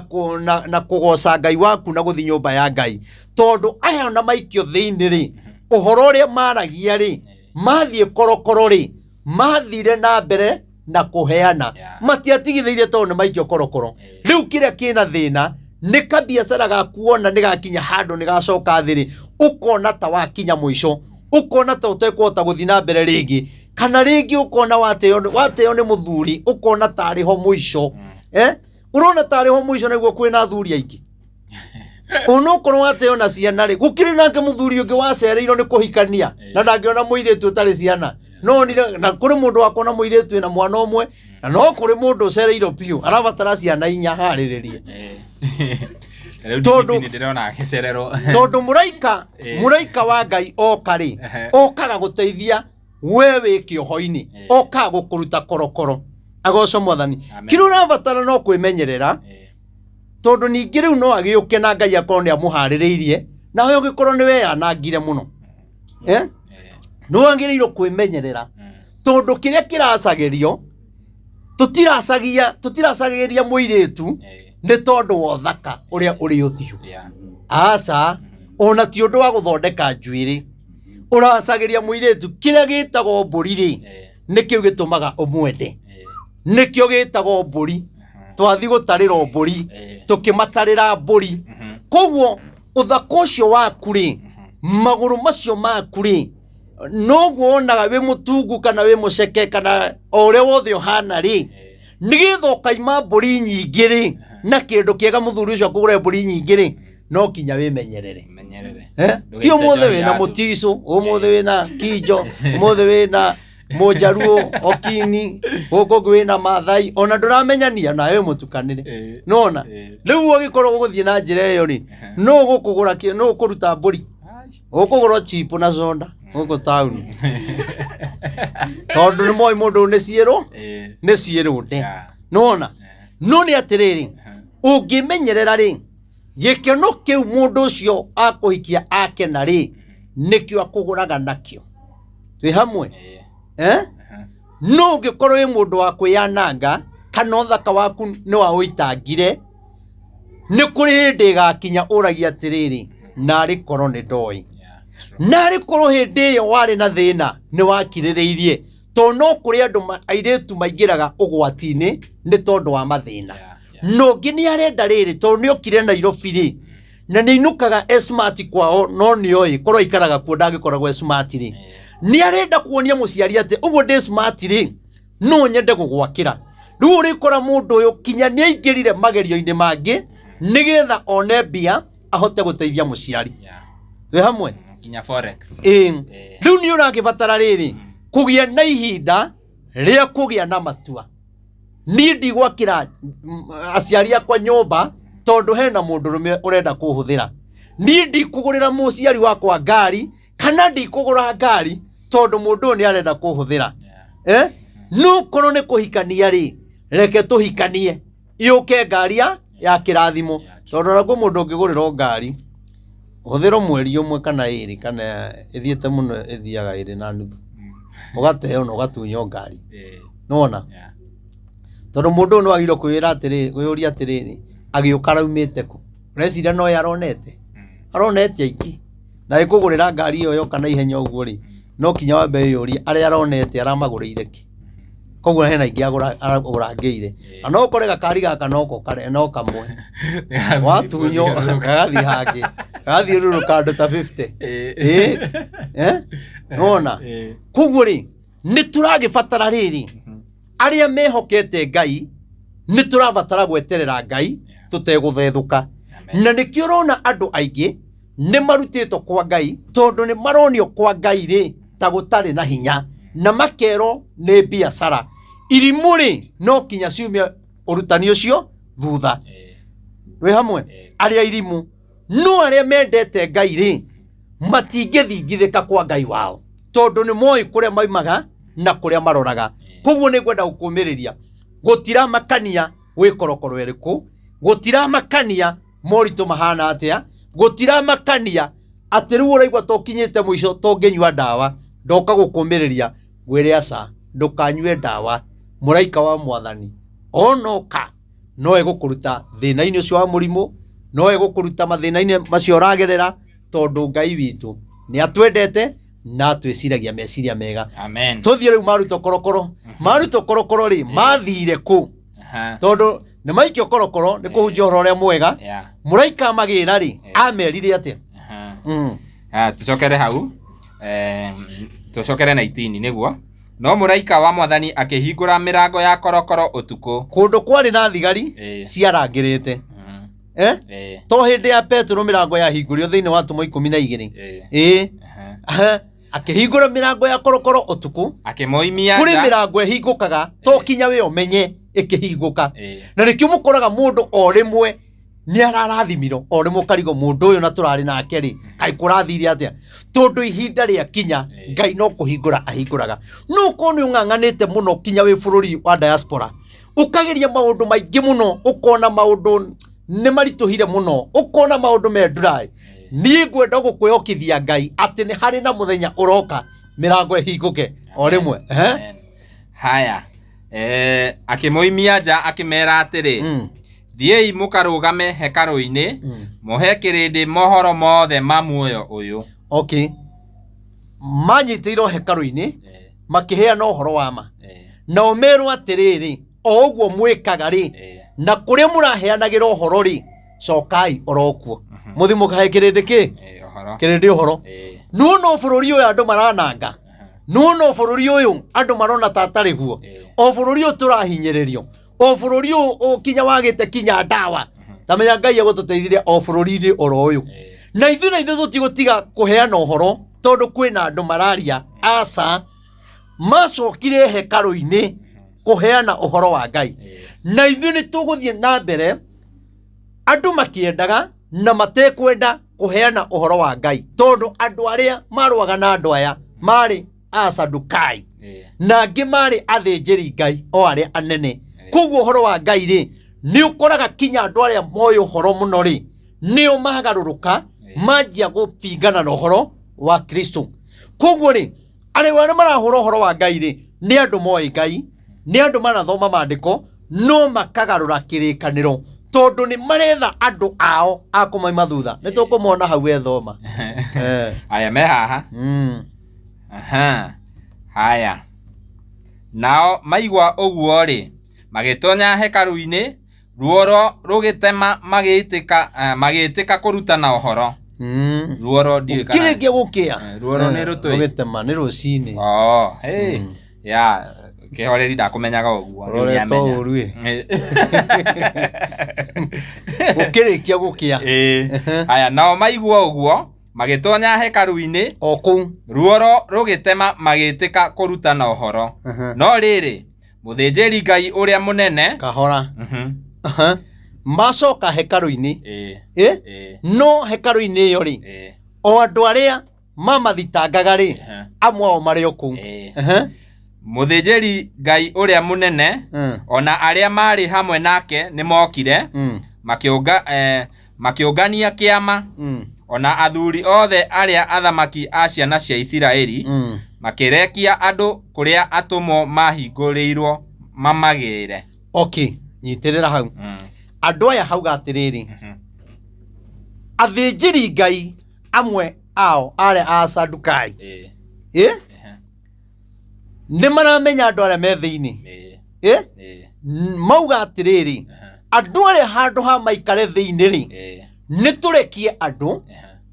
kũgoca Ngai waku na gũthiĩ nyũmba ya Ngai, tondũ aya ona maikio thĩinĩ rĩ, ũhoro ũrĩa maragia rĩ, mathiĩ korokoro rĩ, mathire na mbere na kũheana, matiatigithĩirie tondũ nĩ maikio korokoro. Rĩu kĩrĩa kĩna thĩna nĩ kabiacara gaku wona nĩ gakinya handũ nĩ gacoka thĩ rĩ, ũkona ta wakinya mũico, ũkona ta ũtekũhota gũthiĩ na mbere rĩngĩ, kana rĩngĩ ũkona wateo nĩ mũthuri, ũkona tarĩ ho mũico. Ũrona tarĩ ho mũico nĩguo kwĩna athuri aingĩ. Onokorwo wateo na ciana rĩ, gũkĩrĩ nake mũthuri ũngĩ wacereirwo nĩ kũhikania na ndangĩona mũirĩtu ũtarĩ ciana. No onire, na kũrĩ mũndũ wakona mũirĩtu wĩna mwana ũmwe, na no kũrĩ mũndũ ũcereirwo biũ arabatara ciana inya harĩrĩrie. Rĩu DPP nĩ ndĩrona agĩcererwo. Tondũ mũraika wa Ngai oka rĩ, okaga gũteithia we wĩ kĩoho-inĩ, okaga gũkũruta korokoro. Agocwo Mwathani. Amen. Kĩrĩa ũrabatara no kwĩmenyerera, tondũ ningĩ rĩu no agĩũke na Ngai akorwo nĩ amũharĩrĩirie, nawe ũgĩkorwo nĩ weyanangire mũno. Nĩ wagĩrĩirwo kwĩmenyerera, tondũ kĩrĩa kĩracagĩrio, tũtiracagĩria mũirĩtu nĩ tondũ wa ũthaka ũrĩa ũrĩ ũthiũ. Aca, ona ti ũndũ wa gũthondeka njuĩrĩ. Ũracagĩria mũirĩtu kĩrĩa gĩtagwo mbũri rĩ, nĩkĩo gĩtũmaga ũmwende. Nĩkĩo gĩtagwo mbũri. Twathiĩ gũtarĩrwo mbũri, tũkĩmatarĩra mbũri. Koguo ũthaka ũcio waku rĩ, magũrũ macio maku rĩ, Noguo wonaga wĩ mũtungu kana wĩ mũceke kana o ũrĩa wothe ũhana rĩ, nĩgetha ũkaima mbũri nyingĩ rĩ, na kĩndũ kĩega mũthuri ũcio akũgũre mbũri nyingĩ rĩ, no kinya wĩmenyerere. Menyerere. Eh? Ti ũmũthĩ wĩna mũticũ, ũmũthĩ wĩna kinjo, ũmũthĩ wĩna mũjaruo okini, gũkũ ũngĩ wĩna mathai, ona ndũramenyania nawe mũtukanĩre. Nona rĩu ũgĩkorwo ũgũthiĩ na njĩra ĩyo rĩ, nũ ũgũkũgũra kĩ, nũ ũkũruta mbũri? Ũkũgũra chip na soda gũkũ taũni, tondũ nĩ moĩ mũndũ nĩ ciĩrũ nĩ ciĩrũnde. Nona no nĩ atĩrĩrĩ, ũngĩmenyerera rĩ, gĩkeno kĩu mũndũ ũcio akũhikia akena rĩ, nĩkĩo akũgũraga nakĩo. Twĩ hamwe? Eh? No ũngĩkorwo wĩ mũndũ wa kwĩyananga kana ũthaka waku nĩ wa ũitangire, nĩ kũrĩ hĩndĩ ĩgakinya ũragia atĩrĩrĩ, narĩ korwo nĩ ndoĩ, narĩ korwo hĩndĩ ĩyo warĩ na thĩna nĩ wakirĩrĩirie, tondũ no kũrĩ andũ airĩtu maingĩraga ũgwati-inĩ nĩ tondũ wa mathĩna. No ũngĩ nĩ arenda rĩrĩ, tondũ nĩ okire Nairobi rĩ, na nĩ ainũkaga e smart kwao, no nĩ oĩ korwo aikaraga kuo ndangĩkoragwo e smart rĩ, nĩ arenda kuonia mũciari atĩ ũguo ndĩ smart rĩ, no nyende gũgwakĩra. Rĩu ũrĩkora mũndũ ũyũ kinya nĩ aingĩrire magerio-inĩ mangĩ nĩgetha one mbia ahote gũteithia mũciari. Twĩ hamwe? Nginya forex. Ĩĩ. Rĩu nĩ ũragĩbatara rĩrĩ kũgĩa na ihinda rĩa kũgĩa na matua. Niĩ ndigwakĩra aciari akwa nyũmba tondũ hena mũndũrũme ũrenda kũhũthĩra. Niĩ ndikũgũrĩra mũciari wakwa ngari kana ndikũgũra ngari tondũ mũndũ ũyũ nĩ arenda kũhũthĩra. No korwo nĩ kũhikania rĩ, reke tũhikanie yũke ngari ya kĩrathimo, tondũ ona kwĩ mũndũ ũngĩgũrĩrwo ngari ũhũthĩrwo mweri ũmwe kana ĩrĩ kana ĩthiĩte mũno ĩthiaga ĩrĩ na nuthu, ũgateo na ũgatunywo ngari. Nĩwona? Tondũ mũndũ ũyũ nĩ wagĩrĩirwo kwĩra atĩrĩrĩ, kwĩyũria atĩrĩrĩ, agĩũka araumĩte kũ? Ũreciria no ye aronete? Aronete aingĩ. Na ĩkũgũrĩra ngari ĩyo yoka na ihenya ũguo rĩ, no kinya wambe wĩyũrie arĩa aronete aramagũrĩire kĩ? Koguo hena aingĩ agũrangĩire. Na no ũkore gakari gaka noko no kamwe. Watunywo gagathiĩ hangĩ. Gagathiũrũrũka andũ ta 50. Ĩĩ. Nĩwona? Koguo rĩ, nĩ tũragĩbatara rĩrĩ, arĩa mehokete Ngai, nĩ tũrabatara gweterera Ngai tũtegũthethũka. Na nĩkĩo ũrona andũ aingĩ nĩ marutĩtwo kwa Ngai, tondũ nĩ maronio kwa Ngai rĩ ta gũtarĩ na hinya, na makerwo nĩ biacara. Irimũ rĩ no kinya ciumie ũrutani ũcio thutha. Wĩ hamwe? Arĩa irimũ. No arĩa mendete Ngai rĩ, matingĩthingithĩka kwa Ngai wao, tondũ nĩ moĩ kũrĩa maumaga na kũrĩa maroraga. Koguo nĩ ngwenda gũkũmĩrĩria, gũtiramakania wĩ korokoro ĩrĩkũ, gũtiramakania moritũ mahana atĩa, gũtiramakania atĩ rĩu ũraigua ta ũkinyĩte mũico tũngĩnyua ndawa. Ndoka gũkũmĩrĩria ngwĩre aca, ndũkanyue ndawa. Mũraika wa mwathani onoka no egũkũruta thĩna-inĩ ũcio wa mũrimũ, no egũkũruta mathĩna-inĩ macio ũragerera, tondũ Ngai witũ nĩ atwendete na atwĩciragia meciria mega. Amen. Tũthiĩ rĩu marutwo korokoro. Marutwo korokoro rĩ, mathire kũ? Tondũ nĩ maikio korokoro nĩ kũhunjia ũhoro ũrĩa mwega. Mũraika amagĩra rĩ, amerire atĩa? Tũcokere hau. Tũcokere 19 nĩguo. No mũraika wa mwathani akĩhingũra mĩrango ya korokoro ũtukũ. Kũndũ kwarĩ na thigari ciarangĩrĩte. To hĩndĩ ya Petero mĩrango yahingũrio thĩinĩ wa atũmwo 12. Akĩhingũra mĩrango ya korokoro ũtukũ. Akĩmoimia Kũrĩ nja. mĩrango ĩhingũkaga to kinya we ũmenye ĩkĩhingũka. Na nĩkĩo mũkoraga mũndũ o rĩmwe nĩ ararathimirwo, o rĩmwe ũkarigwo mũndũ ũyũ na tũrarĩ nake rĩ, kaĩ kũrathire atĩa? Tondũ ihinda rĩa kinya Ngai no kũhingũra ahingũraga. No ũkorwo nĩ ũng'ang'anĩte mũno kinya wĩ bũrũri wa diaspora, ũkageria maũndũ maingĩ mũno, ũkona maũndũ nĩ maritũhire mũno, ũkona maũndũ me dry. Niĩ ngwenda gũkwĩhokithia Ngai atĩ nĩ harĩ na mũthenya ũroka mĩrango ĩhingũke o rĩmwe. Haya. Akĩmoimia nja akĩmera atĩrĩ, Thiĩi mũkarũgame hekarũ-inĩ, mũhe kĩrĩndĩ mohoro mothe ma muoyo ũyũ. Okay. Manyitĩirwo hekarũ-inĩ, makĩheana ũhoro wa ma. Nao merwo atĩrĩrĩ, o ũguo mwĩkaga rĩ, na kũrĩa mũraheanagĩra ũhoro rĩ, cokai oro kuo. Mũthiĩ mũkahe kĩrĩndĩ kĩ? Kĩrĩndĩ ũhoro. No no bũrũri ũyũ andũ marananga, no no bũrũri ũyũ andũ marona ta atarĩ guo, o bũrũri ũyũ tũrahinyĩrĩrio, o bũrũri ũyũ ũkinya wagĩte kinya ndawa, tamenya Ngai egũtũteithirie o bũrũri-inĩ oro ũyũ. Na ithuĩ tũtigũtiga kũheana ũhoro tondũ kwĩna andũ mararia aca macokire hekarũ-inĩ kũheana ũhoro wa Ngai. Na ithuĩ nĩ tũgũthiĩ na mbere andũ makĩendaga na matekwenda kũheana ũhoro wa Ngai, tondũ andũ arĩa marũaga na andũ aya marĩ Asadukai na angĩ marĩ athĩnjĩri Ngai o arĩa anene. Koguo ũhoro wa Ngai rĩ, nĩ ũkoraga kinya andũ arĩa moĩ ũhoro mũno rĩ, nĩo magarũrũka manjia gũbingana na ũhoro wa Kristo. Koguo rĩ, arĩa arĩa marahũra ũhoro wa Ngai rĩ, nĩ andũ moĩ Ngai, nĩ andũ manathoma maandĩko, no makagarũra kĩrĩkanĩro tondũ nĩ maretha andũ ao a kũmaima thutha. Nĩ tũkũmona hau ethoma. Aya me haha. Aha. Haya. Nao maigua ũguo rĩ, magĩtonya hekarũ-inĩ, ruoro rũgĩtema magĩtĩka magĩtĩka kũrutana ũhoro. Ruoro ndiũĩ kana Kĩrĩkia gũkĩa. Ruoro nĩ rũtũi. Rũgĩtema nĩ rũcinĩ. Oh, hey. Ya, kĩhoreri ndakũmenyaga ũguo. Rĩu Ũroretwo nĩamenya. ũru ĩ. Gũkĩrĩkia gũkĩa. Haya, nao maigua ũguo, magĩtonya hekarũ-inĩ, O kũu. ruoro rũgĩtema magĩtĩka kũrutana ũhoro. No rĩrĩ, mũthĩnjĩri Ngai ũrĩa mũnene Kahora. Macoka hekarũ-inĩ. No hekarũ-inĩ ĩyo rĩ, o andũ arĩa mamathitangaga rĩ, amwe ao marĩ o kũu. Mũthĩnjĩri Ngai ũrĩa mũnene ona arĩa marĩ hamwe nake nĩ mokire, makĩũngania kĩama, ona athuri othe arĩa athamaki a ciana cia Isiraeli, makĩrekia andũ kũrĩa atũmwo mahingũrĩirwo mamagĩre. Okay, nyitĩrĩra hau. Andũ aya hauga atĩrĩrĩ, athĩnjĩri Ngai amwe ao arĩa a Sadukai, nĩ maramenya andũ arĩa me thĩinĩ. Mauga atĩrĩrĩ, andũ arĩa handũ ha maikare thĩinĩ rĩ, nĩ tũrekie andũ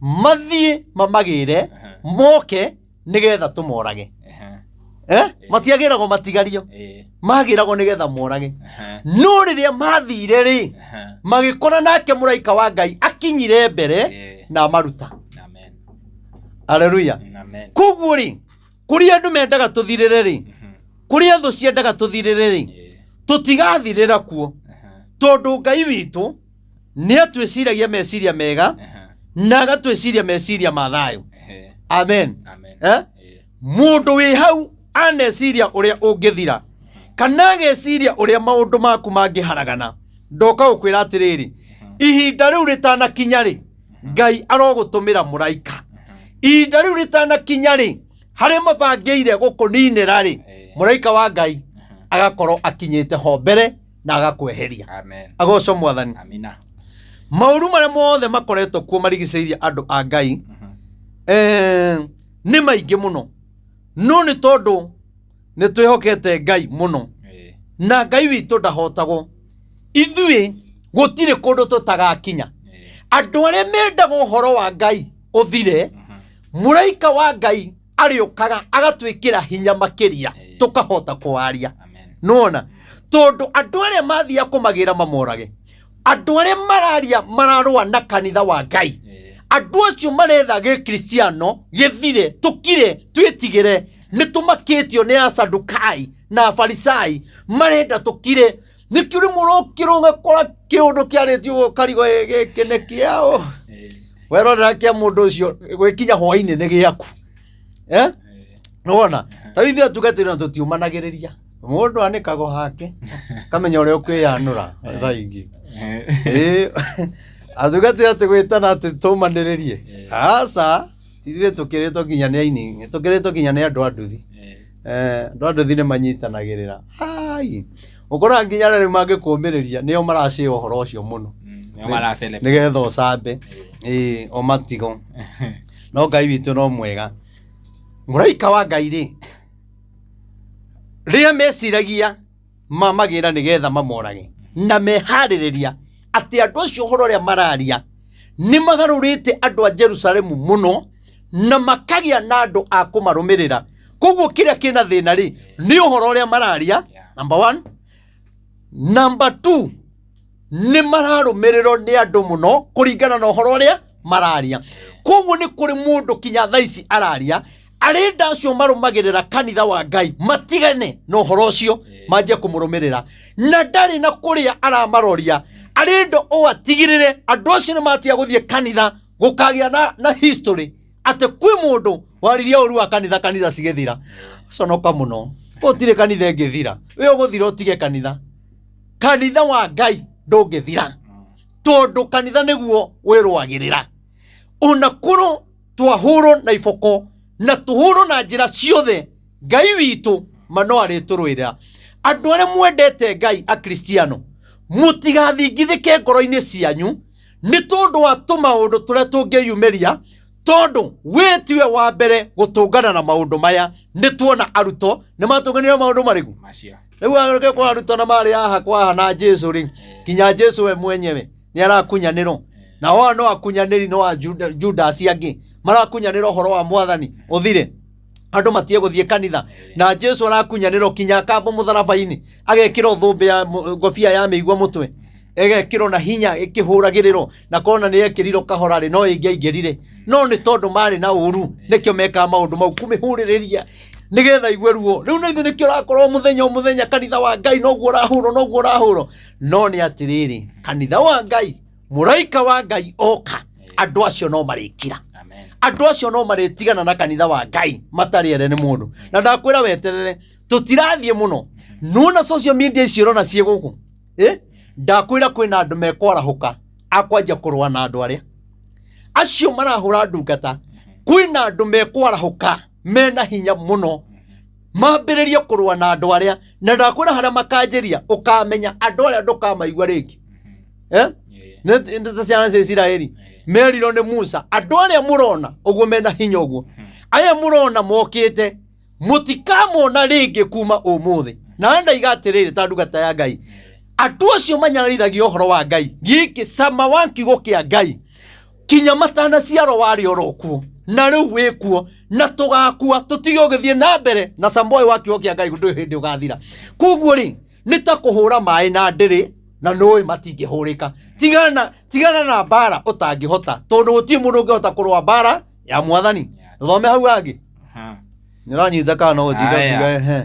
mathiĩ mamagĩre moke nĩgetha tũmorage. Matiagĩragwo matigario, magĩragwo nĩgetha morage. No rĩrĩa mathire rĩ, magĩkora nake mũraika wa Ngai akinyire mbere na amaruta. Haleluya. Koguo rĩ, kũrĩa andũ mendaga tũthirĩre rĩ, kũrĩa thũ ciendaga tũthirĩre rĩ, tũtigathirĩra kuo, tondũ Ngai witũ nĩ atwĩciragia meciria mega na agatwĩciria meciria ma thayũ. Amen. Mũndũ wĩ hau aneciria ũrĩa ũngĩthira, kana ageciria ũrĩa maũndũ maku mangĩharagana, ndoka gũkwĩra atĩrĩrĩ, ihinda rĩu rĩtanakinya rĩ, Ngai arogũtũmĩra mũraika. Ihinda rĩu rĩtanakinya rĩ, harĩa mabangĩire gũkũninĩra rĩ, mũraika wa Ngai agakorwo akinyĩte ho mbere na agakweheria. Agocwo Mwathani. Maũru marĩa mothe makoretwo kuo marigicĩirie andũ a Ngai, nĩ maingĩ mũno, no nĩ tondũ nĩ twĩhokete Ngai mũno, na Ngai witũ ndahotagwo. Ithuĩ gũtirĩ kũndũ tũtagakinya. Andũ arĩa mendaga ũhoro wa Ngai ũthire, mũraika wa Ngai arĩũkaga agatwĩkĩra hinya makĩria, tũkahota kũwaria. Nĩwona? Tondũ andũ arĩa mathiaga kũmagĩra mamorage, andũ arĩa mararia mararũa na kanitha wa Ngai, andũ acio maretha gĩkristiano gĩthire, tũkire, twĩtigĩre, nĩ tũmakĩtio nĩ Asadukai na Afarisai, marenda tũkire. Nĩkĩo rĩmwe ũrokĩra ũgakora kĩũndũ kĩarĩtio ũkarigo gĩkĩ nĩ kĩao. Werorera kĩa mũndũ ũcio gwĩkinya hwainĩ nĩ gĩaku. Nĩwona? Ta rĩu ithuĩ atungatĩri na tũtiũmanagĩrĩria. Mũndũ anĩkagwo hake, kamenya ũrĩa ũkwĩyanũra thaa ingĩ. Atungatĩri atĩ gwĩtana atĩ tũmanĩrĩrie. Aca, ithuĩ tũkĩrĩtwo nginya nĩ aini, tũkĩrĩtwo nginya nĩ andũ a nduthi. Andũ a nduthi nĩ manyitanagĩrĩra. Ai, ũkoraga nginya arĩa rĩu mangĩkũmĩrĩria nĩo maracĩa ũhoro ũcio mũno. Nĩgetha ũcambe. O matigo. No Ngai witũ no mwega. Mũraika wa Ngai rĩ, rĩrĩa meciragia mamagĩra nĩgetha mamorage, na meharĩrĩria atĩ andũ acio ũhoro ũrĩa mararia nĩ magarũrĩte andũ a Jerusalemu mũno, Na makagĩa na andũ a kũmarũmĩrĩra. Koguo kĩrĩa kĩna thĩna rĩ, nĩ ũhoro ũrĩa mararia. Number one. Number two, nĩ mararũmĩrĩrwo nĩ andũ mũno kũringana na ũhoro ũrĩa mararia. Koguo nĩ kũrĩ mũndũ kinya thaa ici araria arenda acio marũmagĩrĩra kanitha wa Ngai matigane na ũhoro ũcio, manjie kũmũrũmĩrĩra, na ndarĩ na kũrĩa aramaroria. Arenda o atigĩrĩre andũ acio nĩ matiga gũthiĩ kanitha, gũkagĩa na history atĩ kwĩ mũndũ waririe ũru wa kanitha, kanitha cigĩthira. Conoka mũno, gũtirĩ kanitha ĩngĩthira. Wĩ ũgũthira ũtige kanitha. Kanitha wa Ngai ndũngĩthira, tondũ kanitha nĩguo wĩrũagĩrĩra. Ona kũrũ twahũrwo na iboko na tũhũrwo na njĩra ciothe, Ngai witũ ma no arĩtũrũĩrĩra. Andũ arĩa mwendete Ngai, Akristiano, mũtigathingithĩke ngoro-inĩ cianyu nĩ tondũ wa tũmaũndũ tũrĩa tũngĩyumĩria, tondũ wĩ tiwe wa mbere gũtũngana na maũndũ maya. Nĩ tuona arutwo nĩ matũnganire maũndũ marĩkũ macio. Rĩu areke kwa arutwo na marĩ haha kwaha na Jesu rĩ, kinya Jesu we mwenyewe nĩ arakunyanĩrwo, na o no akunyanĩri no a Judas angĩ marakunyanĩra ũhoro wa Mwathani ũthire, andũ matige gũthiĩ kanitha. Na Jesu arakunyanĩrwo kinya akambwo mũtharaba-inĩ, agekĩrwo thũmbĩ ya ngobia ya mĩigua mũtwe, ĩgekĩrwo na hinya ĩkĩhũragĩrĩrwo, na kona nĩ yekĩrirwo kahora rĩ, no ĩngĩaingĩrire. No nĩ tondũ marĩ na ũru nĩkĩo mekaga maũndũ mau, kũmĩhũrĩrĩria nĩgetha igue ruo. Rĩu na ithuĩ nĩkĩo ũrakorwo mũthenya o mũthenya kanitha wa Ngai noguo ũrahũrwo, noguo ũrahũrwo. No nĩ atĩrĩrĩ, kanitha wa Ngai, mũraika wa Ngai oka, andũ acio no marĩkira. Amen. Andũ acio no marĩtigana na kanitha wa Ngai matarĩ ere nĩ mũndũ. Na ndakwĩra weterere, tũtirathiĩ mũno. Nona social media icio ũrona ciĩ gũkũ, ndakwĩra kwĩna andũ mekwarahũka akwanjia kũrũa na andũ arĩa acio marahũra ndungata. Kwĩna andũ mekwarahũka mena hinya mũno mambĩrĩrie kũrũa na andũ arĩa, na ndakwĩra harĩa makanjĩria ũkamenya andũ arĩa ndũkamaigua rĩngĩ. Nĩ ta ciana cia Isiraeli merirwo nĩ Musa, andũ arĩa mũrona ũguo mena hinya ũguo, aya mũrona mokĩte, mũtikamona rĩngĩ kuma ũmũthĩ. Na ndaiga atĩrĩrĩ, ta ndungata ya Ngai, andũ acio manyararithagia ũhoro wa Ngai, gĩkĩ cama wa kiugo kĩa Ngai kinya matanaciarwo warĩ oro kuo, na rĩu wĩ kuo, na tũgakua tũtige ũgĩthiĩ na mbere na cama ũyũ wa kiugo kĩa Ngai ndũrĩ hĩndĩ ũgathira. Koguo rĩ, nĩ ta kũhũra maĩ na ndĩrĩ, na nũĩ matingĩhũrĩka. Tigana na mbara ũtangĩhota, tondũ gũtirĩ mũndũ ũngĩhota kũrũa mbara ya Mwathani. Thome hau hangĩ. Nĩ ũranyita kana no ũtinda Aya. ũkiuga ehe?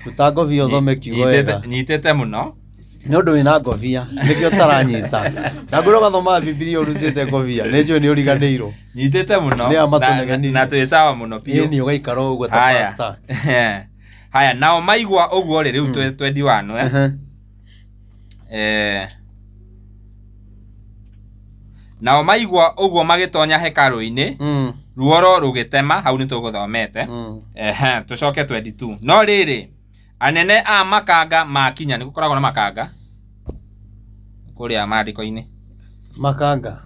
Ruta ngobia ũthome kiugo wega. Nyitĩte mũno. Nĩ ũndũ wĩna ngobia nĩkĩo ũtaranyita. Na ngwĩra ũgathomaga Bibilia ũrutĩte ngobia, nĩ njũĩ nĩ ũriganĩirwo. Nyitĩte mũno. Nĩ a matũnegenirie. Na twĩ sawa mũno biũ. Ĩni ũgaikara o ũguo ta Haya. pastor. Haya, nao maigua ũguo rĩ, rĩu twendi wano, eh? Nao maigua ũguo magĩtonya hekarũ-inĩ, ruoro rũgĩtema, hau nĩ tũgũthomete. Ehe, tũcoke 22. No rĩrĩ, anene a makanga makinya, nĩ gũkoragwo na makanga kũrĩa maandĩko-inĩ. Makanga.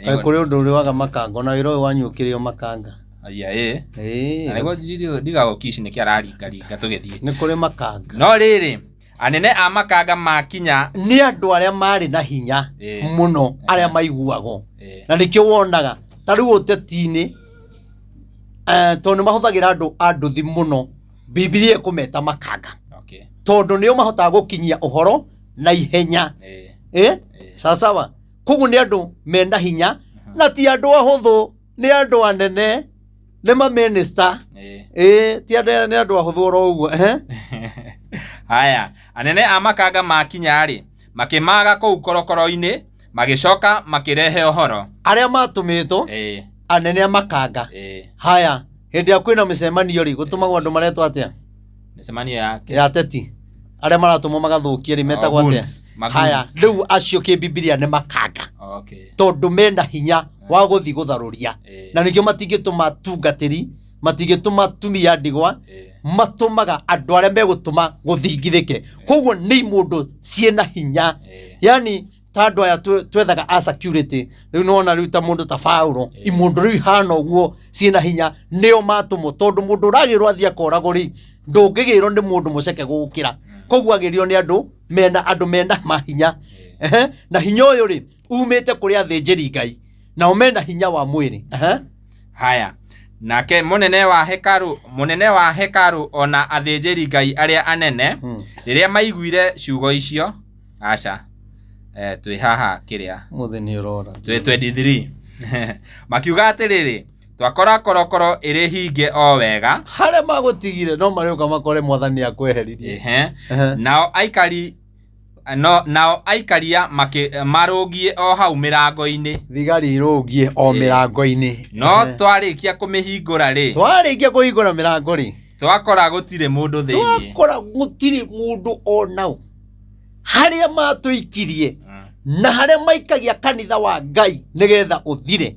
Kaĩ kũrĩ ũndũ ũrĩ waga makanga? Ona wĩra ũyũ wanyu ũkĩrĩ o makanga. Aya, ĩ. Ĩĩ. Na nĩguo ndigagwo kici nĩkĩ araringaringa tũgĩthiĩ. Nĩ kũrĩ makanga. No rĩrĩ, anene a makanga makinya, nĩ andũ arĩa marĩ na hinya mũno, arĩa maiguagwo. Na nĩkĩo wonaga ta rĩu ũteti-inĩ, tondũ nĩ mahũthagĩra andũ a nduthi mũno, Bibilia ĩkũmeta makanga. Tondũ nĩo mahotaga gũkinyia ũhoro na ihenya. Sawasawa. Koguo nĩ andũ mena hinya, na ti andũ ahũthũ, nĩ andũ anene, nĩ mamĩnĩsta. Ti andũ, nĩ andũ ahũthũ oro ũguo. Haya, anene a makanga makinya rĩ, makĩmaga kũu korokoro-inĩ, magĩcoka makĩrehe ũhoro. Arĩa matũmĩtwo, anene a makanga. Haya, hĩndĩ ĩrĩa kwĩna mĩcemanio rĩ, gũtũmagwo andũ maretwo atĩa? Mĩcemanio yake. Ya ateti. Arĩa maratũmwo magathũkie rĩ, metagwo atĩa? Goons. Magoons. Haya, rĩu acio kĩbibilia nĩ makanga. Tondũ mena hinya wa gũthiĩ gũtharũria. Na nĩkĩo matingĩtũma tungatĩri, matingĩtũma tumia ndigwa, matũmaga andũ arĩa megũtũma gũthingithĩke. Koguo nĩ imũndũ ciĩna hinya. Yani ta andũ aya twethaga a security rĩu, nĩwona rĩu ta mũndũ ta Paulo, imũndũ rĩu ihana ũguo ciĩna hinya nĩo matũmwo, tondũ mũndũ ũragĩrwo athiĩ akoragwo rĩ, ndũngĩgĩrwo nĩ mũndũ mũceke gũgũkĩra. Koguo agĩrĩirwo nĩ andũ mena mahinya. Na hinya ũyũ rĩ, umĩte kũrĩ athĩnjĩri Ngai, nao mena hinya wa mwĩrĩ. Haya, nake mũnene wa hekarũ ona athĩnjĩri Ngai arĩa anene rĩrĩa maiguire ciugo icio, aca, twĩ haha kĩrĩa Mũthĩ nĩ ũrora. Twĩ 23 makiuga atĩrĩrĩ, twakora korokoro ĩrĩ hinge o wega. Harĩa magũtigire no marĩũka makore mwathani akweheririe. Ehe. Nao aikaria marũngiĩ o hau mĩrango-inĩ. Thigari irũngiĩ o mĩrango-inĩ. No twarĩkia kũmĩhingũra rĩ. Twarĩkia kũhingũra mĩrango rĩ. Twakora gũtirĩ mũndũ thĩinĩ. Twakora gũtirĩ mũndũ o nao. Harĩa matũikirie na harĩa maikagia kanitha wa Ngai nĩgetha ũthire.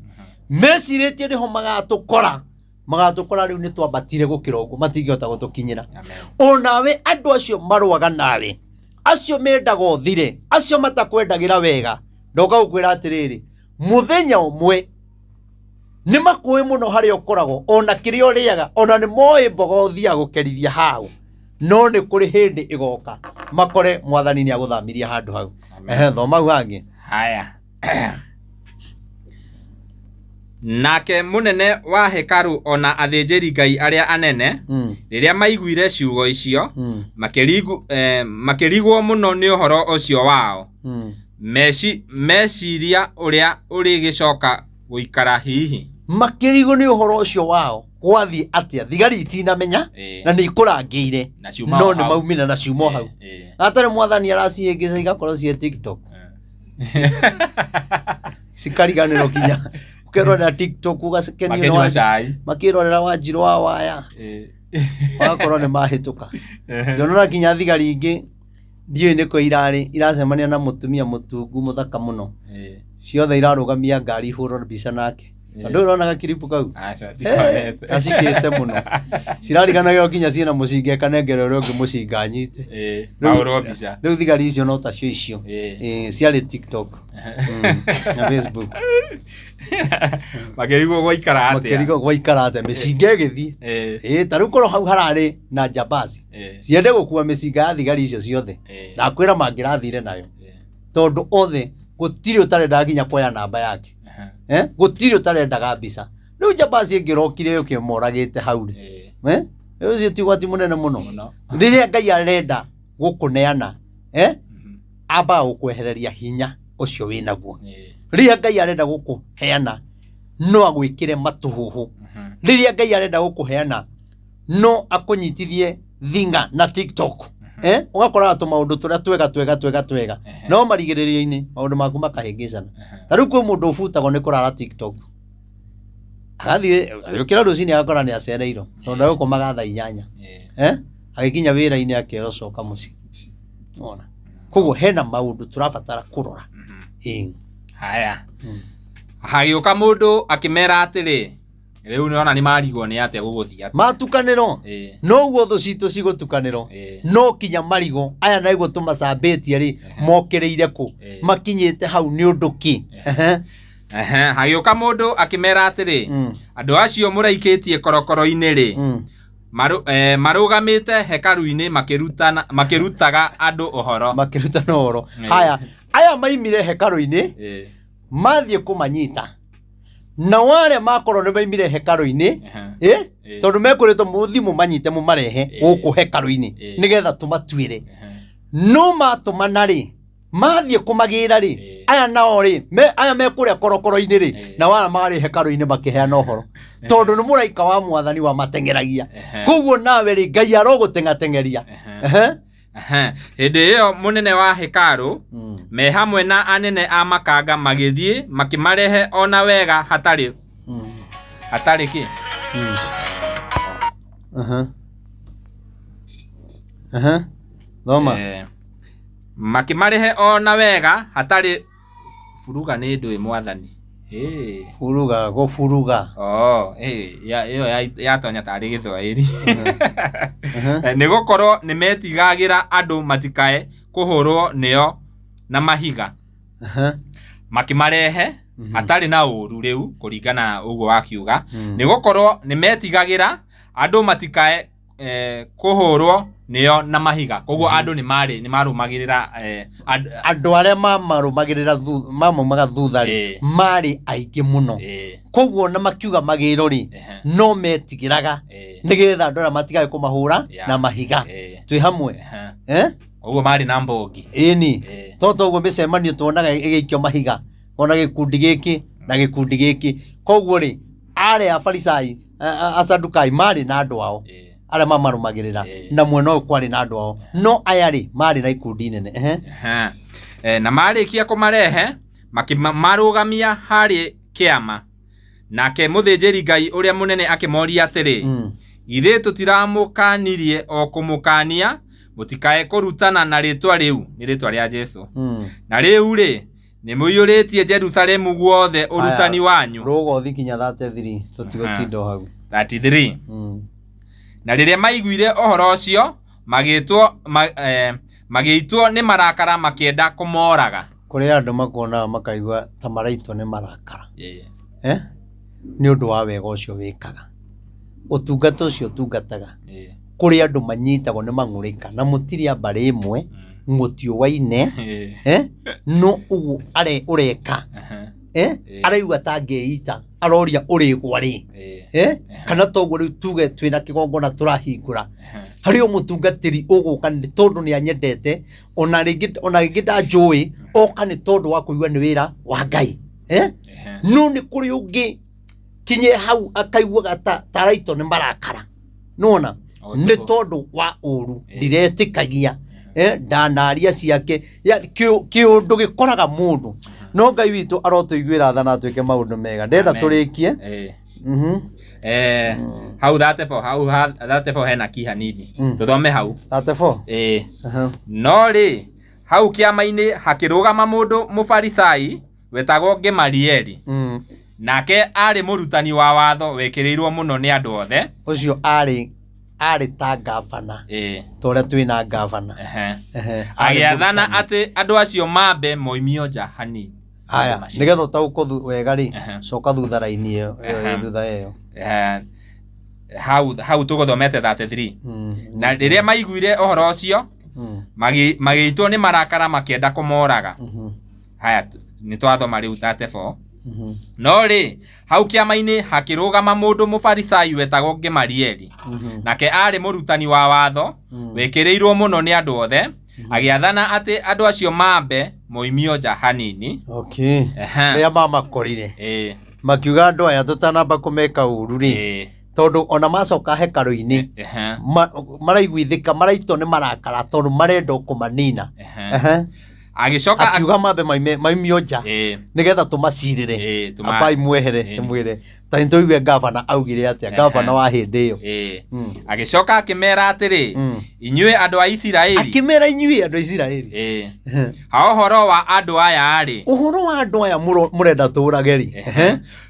Mecirĩtie nĩho magatũkora. Magatũkora rĩu nĩ twambatire gũkĩra ũguo, matingĩhota gũtũkinyĩra. Onawe andũ acio marũaga nawe, acio mendaga ũthire, acio matakwendagĩra wega, ndoka gũkwĩra atĩrĩrĩ, mũthenya ũmwe nĩ makũĩ mũno harĩa ũkoragwo, ona kĩrĩa ũrĩaga, ona nĩ moĩ mboga ũthiaga gũkerithia hau, no nĩ kũrĩ hĩndĩ ĩgoka makore mwathani nĩ agũthamirie handũ hau. Ehe, thoma hau hangĩ. Haya. Nake mũnene wa hekarũ ona athĩnjĩri Ngai arĩa anene rĩrĩa maiguire ciugo icio, makĩrigwo mũno nĩ ũhoro ũcio wao. Meciria ũrĩa ũrĩgĩcoka gũikara hihi. Makĩrigwo nĩ ũhoro ũcio wao gwathiĩ atĩa, thigari itinamenya na nĩ ikũrangĩire no nĩ maumire na ciuma hau. Atarĩ mwathani aracihĩngĩca igakorwo ciĩ TikTok. Cikariganĩrwo kinya ũkerorera TikTok ũgakenio Makĩnyua cai. Makĩrorera Wanjirũ wa waya. Magakorwo nĩ mahĩtũka. Ndĩrona kinya thigari ingĩ ndiũĩ nĩkũ irarĩ iracemania na mũtumia mũtungu mũthaka mũno. Ciothe irarũgamia ngari ihũrwo mbica nake. Andũ ũrona gakiripu kau? Aca, ndikonete. Gacikĩte mũno. Cirariganagĩrwo kinya ciĩna mũcinga ĩkanengera ũrĩa ũngĩ mũcinga anyite. Mahũrwo mbica. Rĩu thigari icio no tacio icio. Ciarĩ TikTok. Na Facebook. Makĩrigwo gwaikara atĩa? Makĩrigwo gwaikara atĩa mĩcinga ĩgĩthiĩ. Ta rĩu korwo hau hararĩ na njambazi. Ciende gũkua mĩcinga ya thigari icio ciothe. Na kwĩra mangĩrathire nayo. Tondũ othe gũtirĩ ũtarendaga nginya kuoya namba yake. Gũtirĩ ũtarendaga mbica. Rĩu njambazi ĩngĩrokire yũke ĩmoragĩte hau rĩ. Rĩu ũcio ti ũgwati mũnene mũno. Rĩrĩa Ngai arenda gũkũneana, ambaga gũkwehereria hinya ũcio wĩnaguo. Rĩrĩa Ngai arenda gũkũheana no agwĩkĩre matũhũhũ. Rĩrĩa Ngai arenda gũkũheana no akũnyitithie thinga na TikTok. Ũgakoraga tũmaũndũ tũrĩa twega twega twega twega. No marigĩrĩrio-inĩ maũndũ maku makahĩngĩcana. Ta rĩu kwĩ mũndũ ũbutagwo nĩ kũrara TikTok. Agathiĩ agĩũkĩra rũcinĩ agakora nĩ acereirwo tondũ egũkomaga thaa 8. Agĩkinya wĩra-inĩ akerwo coka mũciĩ. Wona? Koguo hena maũndũ tũrabatara kũrora. Haya. Hagĩũka mũndũ akĩmera atĩrĩ, rĩu nĩona nĩ marigwo nĩ atĩa gũgũthiĩ atĩa. Matukanĩrwo. Noguo thũ citũ cigũtukanĩrwo. No kinya marigo aya naiguo tũmacambĩtie rĩ, mokĩrĩire kũ? Makinyĩte hau nĩ ũndũ kĩ? Hagĩũka mũndũ akĩmera atĩrĩ, andũ acio mũraikĩtie korokoro-inĩ rĩ, marũgamĩte hekarũ-inĩ makĩrutaga andũ ũhoro. Makĩrutana ũhoro. Haya, aya maimire hekarũ-inĩ, mathiĩ kũmanyita. Na arĩa makorwo nĩ maimire hekarũ-inĩ, tondũ mekũrĩtwo mũthiĩ mũmanyite mũmarehe gũkũ hekarũ-inĩ, nĩgetha tũmatuĩre. No matũmana rĩ, mathiĩ kũmagĩra rĩ, aya nao rĩ, aya me kũrĩa korokoro-inĩ rĩ, na arĩa marĩ hekarũ-inĩ makĩheana ũhoro. Tondũ nĩ mũraika wa mwathani wamateng'eragia. Koguo nawe rĩ, Ngai arogũteng'ateng'eria. Hĩndĩ ĩyo mũnene wa hekarũ me hamwe na anene a makanga magĩthiĩ makĩmarehe ona wega hatarĩ hatarĩ kĩ? Thoma. Makĩmarehe ona wega hatarĩ buruga nĩ ndũĩ mwathani. Buruga, gũburuga. Ĩyo yatonya tarĩ Gĩthwaĩri. Nĩ gũkorwo nĩ metigagĩra andũ matikae kũhũrwo nĩo na mahiga. Makĩmarehe hatarĩ na ũũru rĩu kũringana na ũguo wakiuga. Nĩ gũkorwo nĩ metigagĩra andũ matikae kũhũrwo Nĩo na mahiga. Koguo andũ nĩ marĩ nĩ marũmagĩrĩra Andũ arĩa mamarũmagĩrĩra mamaumaga thutha rĩ, marĩ aingĩ mũno. Koguo ona makiuga magĩrwo rĩ, no metigĩraga nĩgetha andũ arĩa matigae kũmahũra na mahiga. Twĩ hamwe? Eh? Koguo marĩ na mbũngi. Ĩni. To toguo mĩcemanio tuonaga ĩgĩikio mahiga, ona gĩkundi gĩkĩ na gĩkundi gĩkĩ. Koguo rĩ, arĩa Afarisai, Asadukai marĩ na andũ ao arĩa mamarũmagĩrĩra, na mwena ũyũ kwarĩ na andũ ao, no aya rĩ, marĩ na ikundi nene. Ehe. Ehe. Na marĩkia kũmarehe, makĩmarũgamia harĩ kĩama. Nake mũthĩnjĩri Ngai ũrĩa mũnene akĩmoria atĩrĩ, githĩ tũtiramũkanirie o kũmũkania mũtikae kũrutana na rĩtwa rĩu, nĩ rĩtwa rĩa Jesu? Na rĩu rĩ, nĩ mũiyũrĩtie Jerusalemu guothe ũrutani wanyu. Rũga ũthi kinya 33, tũtigũtinda o hau. 33. Na rĩrĩa maiguire ũhoro ũcio, magĩtwo magĩitwo nĩ marakara, makĩenda kũmoraga. Kũrĩ andũ makuonaga makaigua ta maraitwo nĩ marakara, eh? Nĩ ũndũ wa wega ũcio wĩkaga, ũtungata ũcio ũtungataga. Kũrĩ andũ manyitagwo nĩ mang'ũrĩka, na mũtirĩ a mbarĩ ĩmwe, mũtiũwaine, eh? No ũguo ũreka, eh? Araigua ta angĩita, aroria ũrĩgwa rĩ, eh? Kana toguo rĩu tuge twĩna kĩgongona tũrahingũra, harĩ o mũtungatĩri ũgũka nĩ tondũ nĩ anyendete, ona rĩngĩ ndanjũĩ, oka nĩ tondũ wa kũigua nĩ wĩra wa Ngai, eh? No nĩ kũrĩ ũngĩ kinye hau akaiguaga ta taraito nĩ marakara, nona nĩ tondũ wa ũru ndiretĩkagia, ndanaria ciake kĩũndũ gĩkoraga mũndũ. No Ngai witũ arotũiguĩra tha na atwĩke maũndũ mega. Ndĩrenda tũrĩkie. Hau 34, hau 34 hena ki hanini. Tũthome hau. 34. No rĩ, hau kĩama-inĩ hakĩrũgama mũndũ Mũfarisai wetagwo Gemalieli. Nake arĩ mũrutani wa watho wekĩrĩirwo mũno nĩ andũ othe. Ũcio arĩ ta gavana. Ta ũrĩa twĩna gavana. Agĩathana atĩ andũ acio mambe moimio nja hanini. Haya, nĩgetha ũtaũkwo wega rĩ, coka thutha raini ĩyo, thutha ĩyo. Hau tũgũthomete 33. Na rĩrĩa maiguire ũhoro ũcio, magĩitwo nĩ marakara makĩenda kũmoraga. Haya, nĩ twathoma rĩu 34. No rĩ, hau kĩama-inĩ hakĩrũgama mũndũ Mũfarisai wetagwo Gemalieli. Nake arĩ mũrutani wa watho, wĩkĩrĩirwo mũno nĩ andũ othe, agĩathana atĩ andũ acio mambe moimio nja hanini. Okay. Rĩrĩa mamakorire, makiuga andũ aya tũtanamba kũmeka ũru rĩ, tondũ ona macoka hekarũ-inĩ, maraiguithĩka, maraitwo nĩ marakara tondũ marenda kũmanina. Agĩcoka akiuga mambe maimio nja nĩgetha tũmacirĩre, ambai mwehere, mwĩre ta nĩ tũigue gavana augire atĩa, gavana wa hĩndĩ ĩyo. Agĩcoka akĩmera atĩrĩ, inyuĩ andũ a Isiraeli. Akĩmera inyuĩ andũ a Isiraeli. Ha ũhoro wa andũ aya rĩ, ũhoro wa andũ aya mũrenda tũũrage rĩ,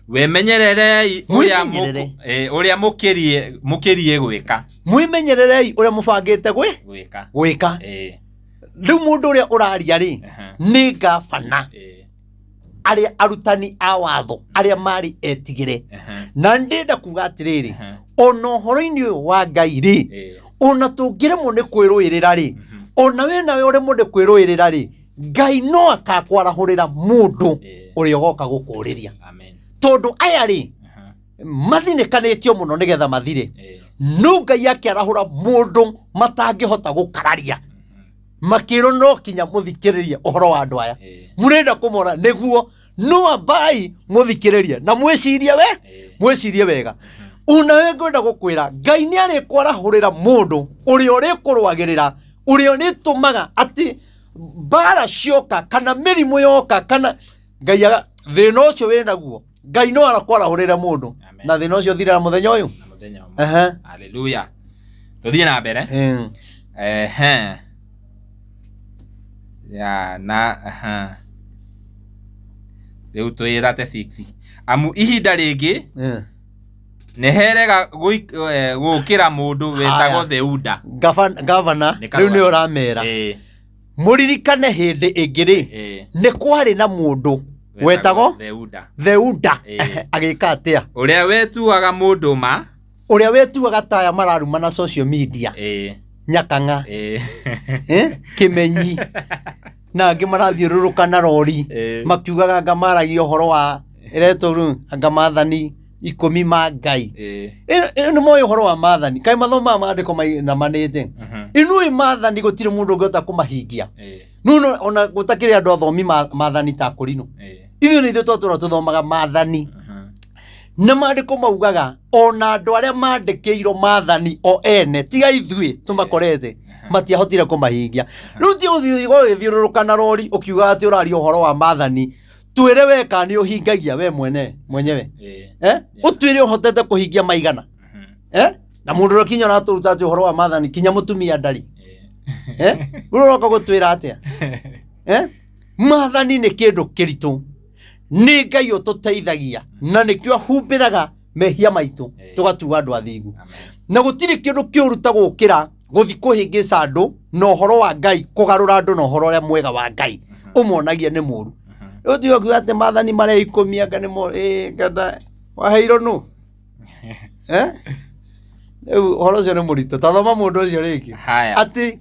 wĩmenyererei ũrĩa mũkĩrie gwĩka. Mwĩmenyererei ũrĩa mũbangĩte gwĩka. Rĩu mũndũ ũrĩa ũraria rĩ, nĩ gavana, arĩa arutani a watho arĩa marĩ etigĩre. Na ndĩrenda kuga atĩrĩrĩ, ona ũhoro-inĩ ũyũ wa Ngai rĩ, ona tũngĩremwo nĩ kwĩrũĩrĩra rĩ, ona we nawe ũremwo nĩ kwĩrũĩrĩra rĩ, Ngai no akakwarahũrĩra mũndũ ũrĩa ũgoka gũkũũrĩria. Tondũ aya rĩ, mathinĩkanĩtio mũno nĩgetha mathire. No Ngai akĩarahũra mũndũ matangĩhota gũkararia. Makĩrwo no kinya mũthikĩrĩrie ũhoro wa andũ aya. Mũrenda kũmora nĩguo, no ambai mũthikĩrĩrie na mwĩcirie we, mwĩcirie wega. Ona we ngwenda gũkwĩra, Ngai nĩ arĩkwarahũrĩra mũndũ ũrĩa ũrĩkũrũagĩrĩra, ũrĩa ũrĩtũmaga atĩ mbara cioka kana mĩrimũ yoka kana Ngai thĩna ũcio wĩnaguo, Ngai no arakwarahũrĩra mũndũ na thĩna ũcio ũthiraga mũthenya ũyũ. Hallelujah. Tũthiĩ na mbere. Ya, na rĩu twĩ 36. Amu ihinda rĩngĩ nĩ herega gũkĩra mũndũ wetagwo Theuda. Gavana, rĩu nĩ ũramera. Mũririkane hĩndĩ ĩngĩ rĩ, nĩ kwarĩ na mũndũ wetagwo Theuda. Agĩka atĩa? Ũrĩa wetuaga mũndũ ma, ũrĩa wetuaga taya mararuma na social media. Nyakang'a, Ĩĩ. eh? Kĩmenyi na angĩ marathiũrũrũka na rori Ĩĩ. makiugaga anga maragia ũhoro wa ĩretwo rĩu anga maathani 10 ma Ngai. Ĩĩ. Ĩno nĩ moĩ ũhoro wa maathani, kaĩ mathomaga maandĩko mainamanĩte. Mhm. Inuĩ maathani gũtirĩ mũndũ ũngĩhota kũmahingia. Ĩĩ. Nuno ona gũtakĩrĩ andũ athomi maathani ta kũrinũ. Ĩĩ. Ithuĩ nĩ ithuĩ twatũra tũthomaga maathani. Mhm. Na maandĩko maugaga ona andũ arĩa mandĩkĩirwo maathani o ene tiga ithuĩ tũmakorete matiahotire kũmahingia. Rĩu ti ũthiĩ ũgĩthiũrũrũka na rori ũkiugaga atĩ ũraria ũhoro wa maathani, twĩre we kana nĩ ũhingagia we mwene mwenyewe. Ĩĩ. Eh? Ũtwĩre ũhotete kũhingia maigana. Mhm. Eh? Na mũndũ ũrĩa kinya ũratũruta atĩ ũhoro wa maathani kinya mũtumia ndarĩ. Ĩĩ. Eh? Rĩu ũroka gũtwĩra atĩa? Eh? Maathani nĩ kĩndũ kĩritũ. Nĩ Ngai ũtũteithagia na nĩkĩo ahumbĩraga mehia maitũ Ĩĩ. tũgatua andũ athingu. Amen. Na gũtirĩ kĩndũ kĩũru ta gũkĩra gũthiĩ kũhĩngĩca andũ na ũhoro wa Ngai, kũgarũra andũ na ũhoro ũrĩa mwega wa Ngai ũmonagia nĩ mũũru. Mhm. Rĩu tiga kuuga atĩ maathani marĩa 10 anga nĩ mo ĩĩ kana waheirwo nũ? Eh? Rĩu ũhoro ũcio nĩ mũritũ. Ta thoma mũndũ ũcio rĩngĩ. Haya. Atĩ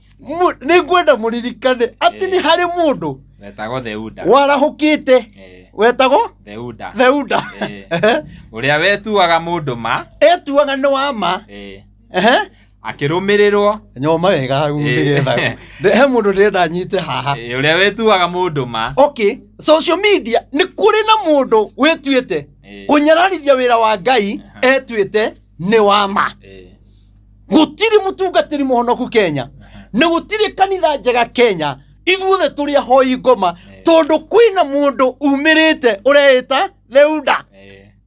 nĩ ngwenda mũririkane atĩ nĩ harĩ mũndũ Wetagwo Theuda. warahũkĩte Ĩĩ. wetagwo Theuda. Theuda. Ĩĩ. Ũrĩa wetuaga mũndũ ma. Etuaga nĩ wa ma. Ĩĩ. Ehe. Akĩrũmĩrĩrwo. Nyoma wega hau Ĩĩ. nĩgetha. He mũndũ ndĩrenda nyite haha. Ĩĩ, ũrĩa wetuaga mũndũ ma. Okay, social media nĩ kũrĩ na mũndũ wĩtuĩte Ĩĩ. kũnyararithia wĩra wa Ngai etuĩte nĩ wa ma. Ĩĩ. Gũtirĩ mũtungatĩri mũhonoku Kenya na gũtirĩ kanitha njega Kenya, ithuothe tũrĩ ahoi ngoma tondũ kwĩna mũndũ umĩrĩte ũreĩta Theuda.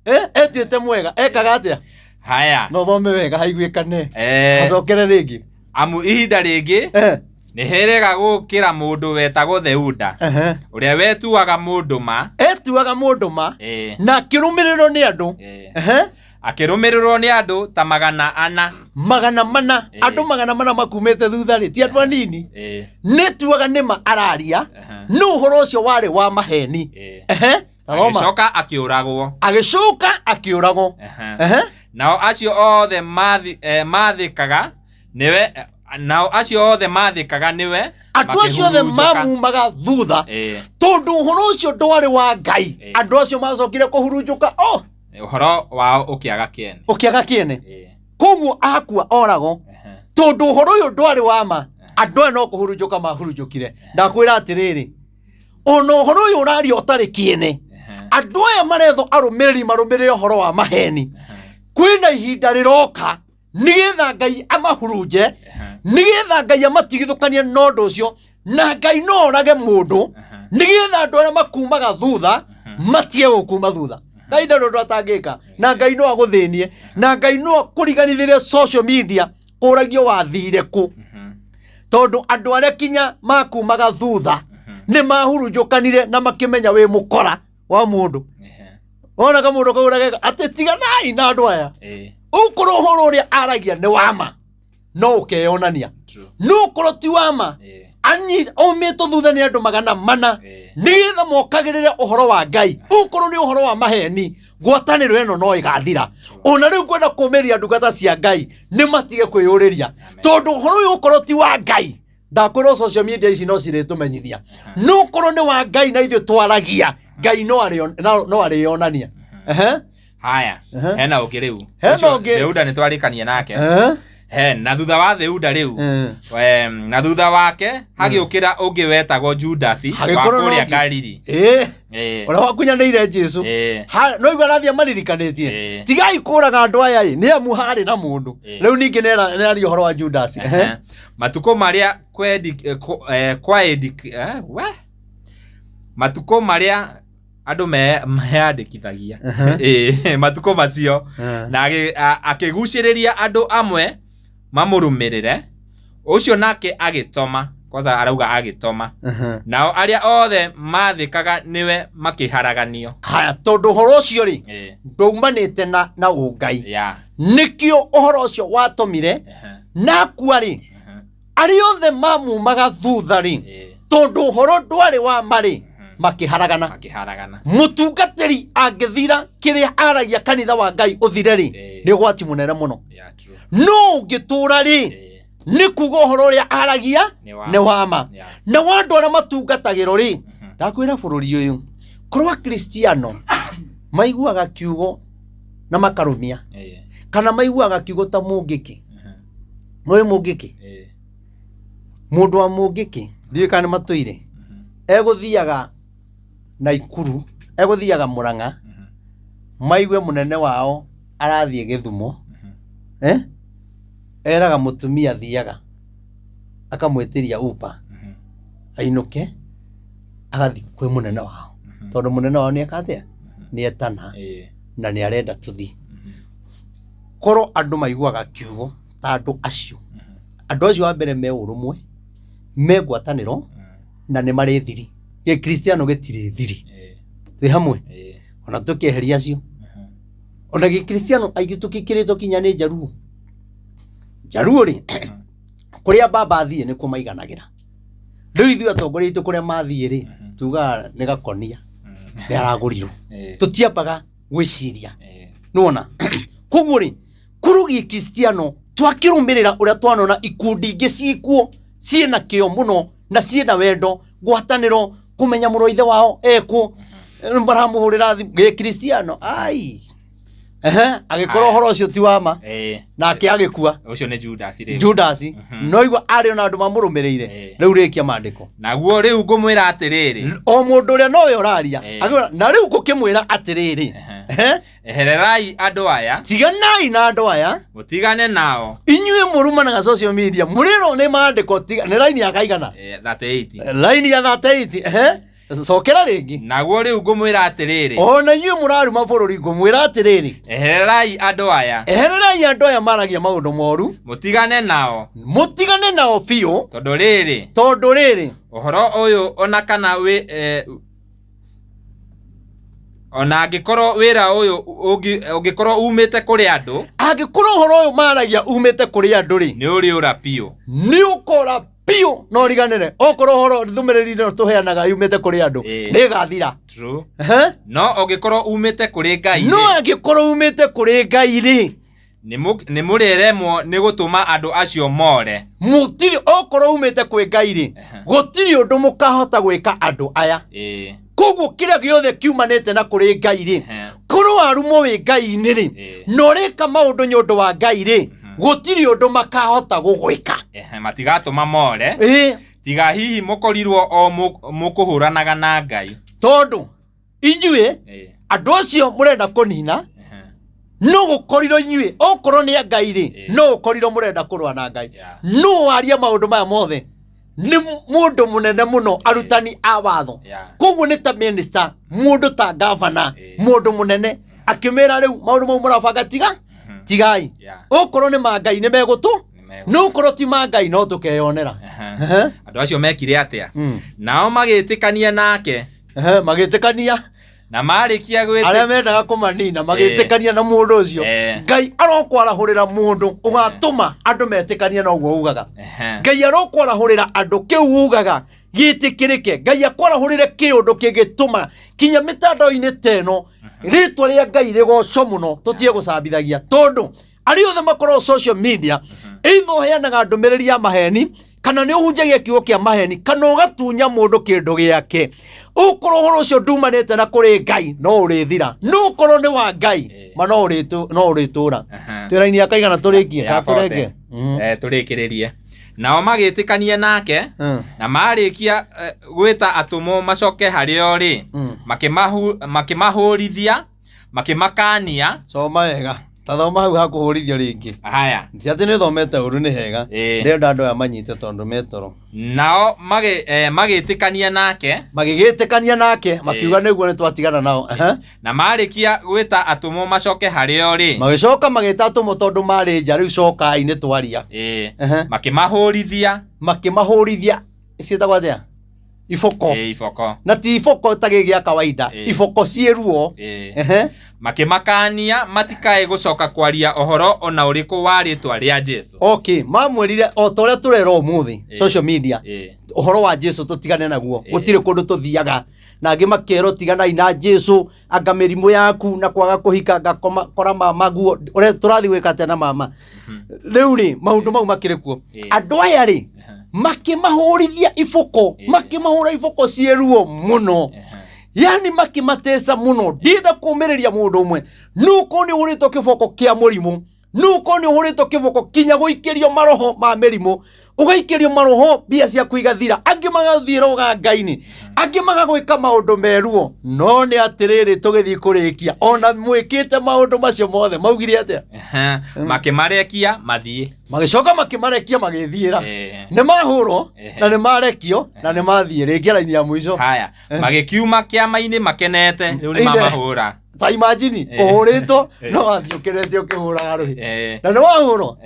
Ĩĩ. Etuĩte mwega, ekaga atĩa? Haya. No thome wega haiguĩkane. Eh. Acokere rĩngĩ. Amu ihinda rĩngĩ Eh. nĩ hĩrĩga gũkĩra mũndũ wetagwo Theuda Ehe. ũrĩa wetuaga mũndũ ma. Etuaga mũndũ ma Ĩĩ. na akĩrũmĩrĩrwo nĩ andũ. Ĩĩ. Ehe. Akĩrũmĩrĩrwo nĩ andũ ta 400. 400. Ĩĩ. Andũ 400 makumĩte thutha rĩ, ti andũ anini. Ĩĩ. Nĩ tuaga nĩ ma araria, Ehe. no ũhoro ũcio warĩ wa maheni. Ĩĩ. Ehe. Thoma. Agĩcoka akĩũragwo. Agĩcoka akĩũragwo. Ehe. Ehe. Nao acio othe mathĩkaga nĩwe, nao acio othe mathĩkaga nĩwe Andũ acio othe makĩhurunjũka. mamumaga thutha. Ĩĩ. Tondũ ũhoro ũcio ndwarĩ wa Ngai. Ĩĩ. Andũ acio macokire kũhurunjũka. Oh, Ũhoro wao ũkĩaga kĩene. Ũkĩaga kĩene. Ĩĩ. Koguo akua oragwo. Ehe. Tondũ ũhoro ũyũ ndwarĩ wa ma. Andũ aya no kũhurunjũka mahurunjũkire. Ndakwĩra atĩrĩrĩ, ona ũhoro ũyũ ũraria ũtarĩ kĩene, Ehe. andũ aya marethwo arũmĩrĩri marũmĩrĩre ũhoro wa maheni. Kwĩna ihinda rĩroka nĩgetha Ngai amahurunje, nĩgetha Ngai amatigithũkanie na ũndũ ũcio, na Ngai no orage mũndũ nĩgetha andũ arĩa makumaga thutha matige gũkuma thutha. Ngai ndarĩ ũndũ atangĩka, na Ngai no agũthĩnie, na Ngai no akũriganithĩrie social media kũragio wathire kũ. Tondũ andũ arĩa kinya makumaga thutha nĩ mahurunjũkanire na makĩmenya wĩ mũkora wa mũndũ. Wonaga mũndũ kauraga atĩ tiganai na andũ aya. Ũkorwo ũhoro ũrĩa aragia nĩ wa ma, no ũkeyonania. No ũkorwo ti wa ma, aumĩtwo thutha nĩ andũ 400 nĩgetha mokagĩrĩre ũhoro wa Ngai. Ũkorwo nĩ ũhoro wa maheni, ngwatanĩro ĩno no ĩgathira. Ona rĩu ngwenda kũmĩria ndungata cia Ngai nĩ matige kwĩyũrĩria, tondũ ũhoro ũyũ ũkorwo ti wa Ngai. Ndakwĩrwo social media ici no cirĩtũmenyithia. No ũkorwo nĩ wa Ngai na ithuĩ twaragia, Ngai no arĩonania. Ehe. Haya. Ehe. Hena ũngĩ rĩu. Hena Ũcio ũngĩ. Theuda nĩ twarĩkania nake. Ehe. He, na thutha wa Theuda rĩu. Ehe. Na thutha wake hagĩũkĩra ũngĩ wetagwo Judasi wa Hagĩkorwo na kũrĩa ũngĩ. Galili. Ĩĩ. Ĩĩ. Ũrĩa wakunyanĩire Jesũ. Ĩĩ. No igua arathiĩ amaririkanĩtie. Ĩĩ. Tigai kũraga andũ aya ĩ, nĩ amu harĩ na mũndũ. Ĩĩ. Rĩu ningĩ nĩaria ũhoro wa Judasi. Ehe. Ehe. Matukũ marĩa we? Matukũ marĩa andũ meyandĩkithagia. Ĩĩ, matukũ macio. Na akĩgucĩrĩria andũ amwe mamũrũmĩrĩre. Ũcio nake agĩtoma. Kwanza arauga agĩtoma. Nao arĩa othe mathĩkaga nĩwe makĩharaganio. Haya, tondũ ũhoro ũcio rĩ, Ĩĩ. ndaumanĩte na ũngai. Yeah. Nĩkĩo ũhoro ũcio watũmire na akua rĩ, arĩa othe mamumaga thutha rĩ, tondũ ũhoro ndwarĩ wa ma rĩ, makĩharagana. Makĩharagana. Mũtungatĩri angĩthira kĩrĩa aragia kanitha wa Ngai ũthire rĩ, Ĩĩ. nĩ ũgwati mũnene mũno. Yeah, true. No ũngĩtũra rĩ, Ĩĩ. Nĩ kuga ũhoro ũrĩa aragia Nĩ wa nĩ wa ma. Yeah. Na wa andũ arĩa matungatagĩrwo rĩ, ndakwĩra bũrũri ũyũ korwo akristiano maiguaga kiugo na makarũmia, kana maiguaga kiugo ta mũngĩkĩ. Mũĩ mũngĩkĩ? Mũndũ wa mũngĩkĩ ndiũĩ kana nĩ matũire, egũthiaga Naikuru, egũthiaga Mũrang'a, maigue mũnene wao arathiĩ Gĩthumo, eh? Eraga mũtumia thiaga akamwĩtĩria Uber ainũke agathiĩ kwĩ mũnene wao, tondũ mũnene wao nĩ eka atĩa? Nĩ etana na nĩ arenda tũthiĩ. Korwo andũ maiguaga kiugo ta andũ acio, andũ acio wa mbere me ũrũmwe, me ngwatanĩro, na nĩ marĩ thiri. Gĩkristiano gĩtirĩ thiri. Twĩ hamwe ona tũkĩeheria acio, ona gĩkristiano aingĩ tũkĩkĩrĩtwo kinya nĩ njaruo. Njaruo rĩ, kũrĩa baba athiĩ nĩkuo maiganagĩra. Rĩu ithuĩ atongoria aitũ kũrĩa mathiĩ rĩ, tugaga nĩ gakonia, nĩ aragũrirwo. Tũtiambaga gwĩciria. Nĩwona? Koguo rĩ, korwo gĩkristiano twakĩrũmĩrĩra ũrĩa twanona ikundi ingĩ ciĩkuo ciĩna kĩo mũno na ciĩna wendo, ngwatanĩro, kũmenya mũrũ wa ithe wao ekũ, maramũhũrĩra thimũ. Gĩkristiano ai, ehe, agĩkorwo Aya. ũhoro ũcio ti wa ma, nake agĩkua. Ũcio nĩ Judas rĩu. Judasi no igua arĩ ona andũ mamũrũmĩrĩire. Rĩu rĩkia maandĩko. Naguo rĩu ngũmwĩra atĩrĩrĩ, O mũndũ ũrĩa nowe ũraria. Akĩmwĩra, na rĩu ngũkĩmwĩra atĩrĩrĩ, ehe, Ehererai andũ aya, tiganai na andũ aya, mũtigane nao. Inyuĩ mũrumanaga social media mũrĩrwo nĩ maandĩko. Tiga nĩ raini ya kaigana? 38. Raini ya 38. Ehe, cokera rĩngĩ. Naguo rĩu ngũmwĩra atĩrĩrĩ, Ona inyuĩ mũraruma bũrũri, ngũmwĩra atĩrĩrĩ, ehererai andũ aya, ehererai andũ aya maragia maũndũ moru, mũtigane nao, mũtigane nao biũ, tondũ rĩrĩ, tondũ rĩrĩ, ũhoro ũyũ ona kana wĩ ona angĩkorwo wĩra ũyũ ũngĩkorwo umĩte kũrĩ andũ, angĩkorwo ũhoro ũyũ maragia umĩte kũrĩ andũ rĩ, nĩ ũrĩũra biũ. Nĩ ũkora biũ no riganĩre. Okorwo ũhoro ndũmĩrĩri ĩno tũheanaga yumĩte kũrĩ andũ, nĩ ĩgathira. True. Ehe. No ũngĩkorwo umĩte kũrĩ Ngai No rĩ, angĩkorwo umĩte kũrĩ Ngai rĩ, nĩ mũrĩremwo nĩ gũtũma andũ acio more. Mũtirĩ, okorwo umĩte kwĩ Ngai rĩ, gũtirĩ ũndũ mũkahota gwĩka andũ aya. Koguo kĩrĩa gĩothe kiumanĩte na kũrĩ Ngai rĩ, korwo warumwo wĩ Ngai-inĩ rĩ, na ũrĩka maũndũ nĩ ũndũ wa Ngai rĩ, gũtirĩ ũndũ makahota gũgwĩka. Matigatũma more. Tiga hihi mũkorirwo o mũkũhũranaga na Ngai. Tondũ inyuĩ andũ acio mũrenda kũnina, no gũkorirwo inyuĩ okorwo nĩ a Ngai rĩ, no gũkorirwo mũrenda kũrũa na Ngai. No waria maũndũ maya mothe nĩ mũndũ mũnene mũno, arutani a watho. Koguo nĩ ta minister, mũndũ ta gavana, mũndũ mũnene akĩmĩra rĩu maũndũ mau mũrabanga tiga tigai. Okorwo nĩ ma Ngai nĩ megũtũ, no okorwo ti ma Ngai no tũkeyonera. Andũ acio mekire atĩa? Nao magĩtĩkania nake. Magĩtĩkania. Na marĩkia gwĩtĩ Arĩa mendaga kũmanina magĩtĩkania na mũndũ ũcio. Ngai arokwarahũrĩra mũndũ ũgatũma andũ metĩkanie na ũguo ugaga. Ngai arokwarahũrĩra andũ kĩu ugaga gĩtĩkĩrĩke. Ngai akwarahũrĩre kĩũndũ kĩngĩtũma kinya mĩtandao-inĩ ta ĩno rĩtwa rĩa Ngai rĩgocwo mũno, tũtige gũcambithagia, tondũ arĩa othe makoragwo social media, either ũheanaga ndũmĩrĩri ya maheni, kana nĩ ũhunjagia kiugo kĩa maheni, kana ũgatunya mũndũ kĩndũ gĩake, ũkorwo ũhoro ũcio ndumanĩte na kũrĩ Ngai no ũrĩthira, no ũkorwo nĩ wa Ngai ma no ũrĩtũra. Twĩ raini ya kaigana tũrĩkie? Ya Kana tũrenge? 40. Tũrĩkĩrĩrie. Nao magĩtĩkania nake, na marĩkia gwĩta atũmwo macoke harĩo rĩ, makĩmahũrithia, makĩmakania. Soma wega, ta thoma hau hakũhũrithio rĩngĩ. Haya. Ti atĩ nĩ thomete ũru, nĩ hega. Ndĩrenda andũ aya manyite tondũ metoro. Nao magĩtĩkania nake. Magĩgĩtĩkania nake, makiuga nĩguo nĩ twatigana nao. Na marĩkia gwĩta atũmwo macoke harĩo rĩ, Magĩcoka magĩta atũmwo tondũ marĩ nja, rĩu cokai nĩ twaria. Makĩmahũrithia. Makĩmahũrithia, ciĩtagwo atĩa, iboko? Iboko. Na ti iboko ta gĩ gĩa kawaida, iboko ciĩ ruo. Makĩmakania matikae gũcoka kwaria ũhoro ona ũrĩkũ wa rĩtwa rĩa Jesu. Okay, mamwĩrire o ta ũrĩa tũrera ũmũthĩ social media. Ũhoro wa Jesu tũtigane naguo, gũtirĩ kũndũ tũthiaga. Na angĩ makerwo tiganai na Jesu, anga mĩrimũ yaku na kwaga kũhika, ngakoma kora mama guo ũrĩa tũrathiĩ gwĩka atĩa na mama. Rĩu rĩ, maũndũ mau makĩrĩ kuo. Andũ aya rĩ, makĩmahũrithia ibũko, makĩmahũra ibũko ciĩ ruo mũno, yani makĩmateca mũno. Ndienda kũmĩrĩria mũndũ ũmwe, nuko nĩ ũhũrĩtwo kĩboko kĩa mũrimũ, nuko nĩ ũhũrĩtwo kĩboko kinya gũikĩrio maroho ma mĩrimũ, ũgaikĩrio maroho, mbia ciaku igathira, angĩ magathiĩ rũganga-inĩ, angĩ magagwĩka maũndũ meruo. No nĩ atĩrĩrĩ, tũgĩthiĩ kũrĩkia, ona mwĩkĩte maũndũ macio mothe, maugire atĩa? Makĩmarekia mathiĩ. Magĩcoka makĩmarekia magĩthiĩra. Nĩ mahũrwo na nĩ marekio na nĩ mathiĩ rĩngĩ raini ya mũico. Haya, magĩkiuma kĩama-inĩ makenete, rĩu nĩ Ine. mamahũra. Ta imagine ũhũrĩtwo no wathiĩ ũkenete ũkĩhũraga rũhĩ na nĩ wahũrwo.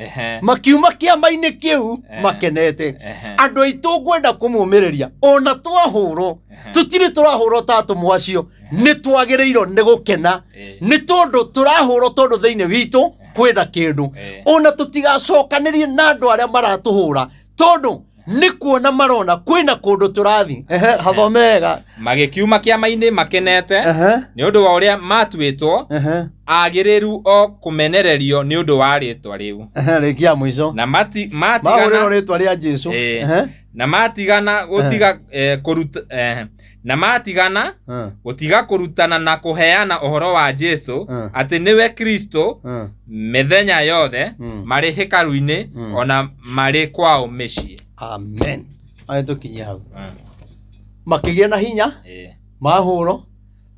Makiuma kĩama-inĩ kĩu makenete. Andũ aitũ, ngwenda kũmũmĩrĩria, ona twahũrwo, tũtirĩ tũrahũrwo ta atũmwo acio, nĩ twagĩrĩirwo nĩ gũkena, nĩ tondũ tũrahũrwo tondũ thĩinĩ witũ kwĩna kĩndũ. Ona tũtigacokanĩrie na andũ arĩa maratũhũra, tondũ nĩ kuona marona kwĩna kũndũ tũrathiĩ. Ehe, hathome wega. Magĩkiuma kĩama-inĩ makenete nĩ ũndũ wa ũrĩa matuĩtwo agĩrĩru o kũmenererio nĩ ũndũ wa rĩtwa rĩu. Ehe, rĩngĩ ya mũico. Na mati mahũrĩrwo matigana rĩtwa rĩa Jesu. Na matigana gũtiga kũruta na matigana gũtiga kũrutana na kũheana ũhoro wa Jesu atĩ nĩwe Kristo mĩthenya yothe marĩ hekarũ-inĩ ona marĩ kwao mĩciĩ. Amen. Aya, tũkinye hau. Makĩgĩa na hinya mahũrwo,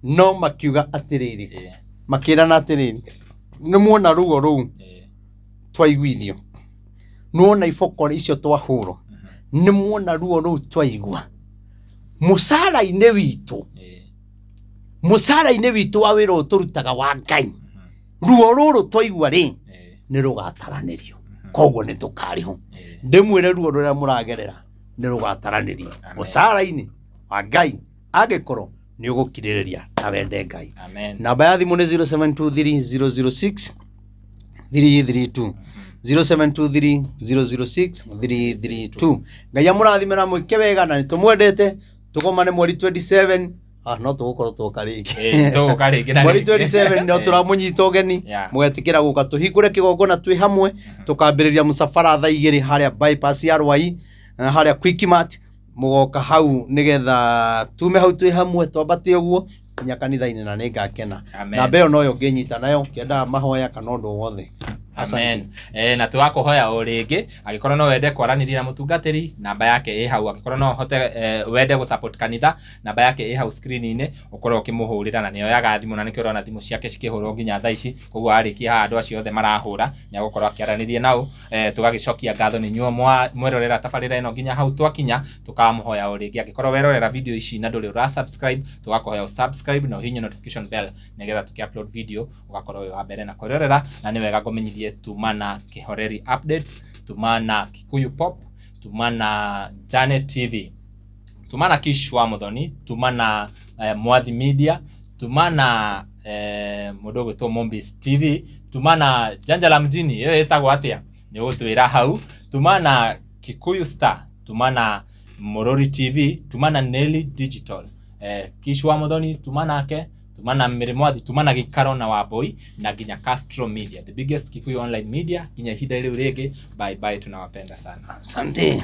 no makiuga atĩrĩrĩ, makĩrana atĩrĩrĩ, nĩ muona ruo rũu twaiguithio, nĩwona iboko icio twahũrwo, nĩ muona ruo rũu twaigua mũcara-inĩ witũ, mũcara-inĩ witũ wa wĩra ũyũ tũrutaga wa Ngai, ruo rũrũ twaigua rĩ, nĩ rũgataranĩrio, koguo nĩ tũkarĩhwo. Ndĩmwĩre, ruo rũrĩa mũragerera nĩ rũgataranĩrio mũcara-inĩ wa Ngai, angĩkorwo nĩ ũgũkirĩrĩria na wende Ngai. Amen. Namba ya thimũ nĩ 0723 006 332, 0723 006 332. Ngai amũrathime na mwĩke wega, na nĩ tũmwendete. Tũgomane mweri 27. Ah, no tũgũkorwo twoka rĩngĩ. Tũgũka rĩngĩ na Mweri rĩngĩ. 27 no tũramũnyita ũgeni, mũgetĩkĩra gũka tũhingũre kĩgongona twĩ hamwe. Tũkambĩrĩria mũcabara thaa 2 harĩa bypass ya Rwai, harĩa Quickmart. Mũgoka hau nĩgetha tume hau twĩ hamwe, twambate ũguo nginya kanitha-inĩ, na nĩ ngakena. Amen. Namba ĩyo noyo ũngĩnyita nayo ũkĩendaga mahoya kana ũndũ o wothe. Asante. Amen. Na tũgakũhoya o rĩngĩ, angĩkorwo no wende kwaranĩria na mũtungatĩri, namba yake ĩ hau. Angĩkorwo no ũhote wende gũ support kanitha, namba yake ĩ hau screen-inĩ, ũkorwo ũkĩmũhũrĩra, na nĩoyaga thimũ, na nĩkĩo ũrona thimũ ciake cikĩhũrwo nginya thaa ici. Koguo arĩkia haha, andũ acio othe marahũra nĩ agũkorwo akĩaranĩria nao. Tũgagĩcokia ngatho nĩ inyuĩ mwerorera tabarĩra ĩno nginya hau twakinya. Tũkamũhoya o rĩngĩ, angĩkorwo werorera video ici na ndũrĩ ũra subscribe, tũgakũhoya ũ subscribe na ũhihinye notification bell, nĩgetha tũkĩ upload video ũgakorwo wĩ wa mbere na kwĩrorera. Na nĩ wega ngũmenyithie, tuma na Kĩhoreri Updates, tuma na Kikuyu Pop, tuma na Janet TV, tuma na Kish wa Muthoni, tuma na Mwathi Media, tuma na mũndũ ũgwĩtwo Mombis TV, tuma na Janja la Mjini, ĩyo ĩtagwo atĩa nĩ ũgũtwĩra hau, tuma na Kikuyu Star, tuma na Morori TV, tuma na Nelly Digital, Kish wa Muthoni, tuma nake, tuma na Mary Mwathi, tuma na Gĩikaro na Wambui, na nginya Castro Media, the biggest Kikuyu online media. Nginya ihinda rĩu rĩngĩ, bye bye, tunawapenda sana. Asante.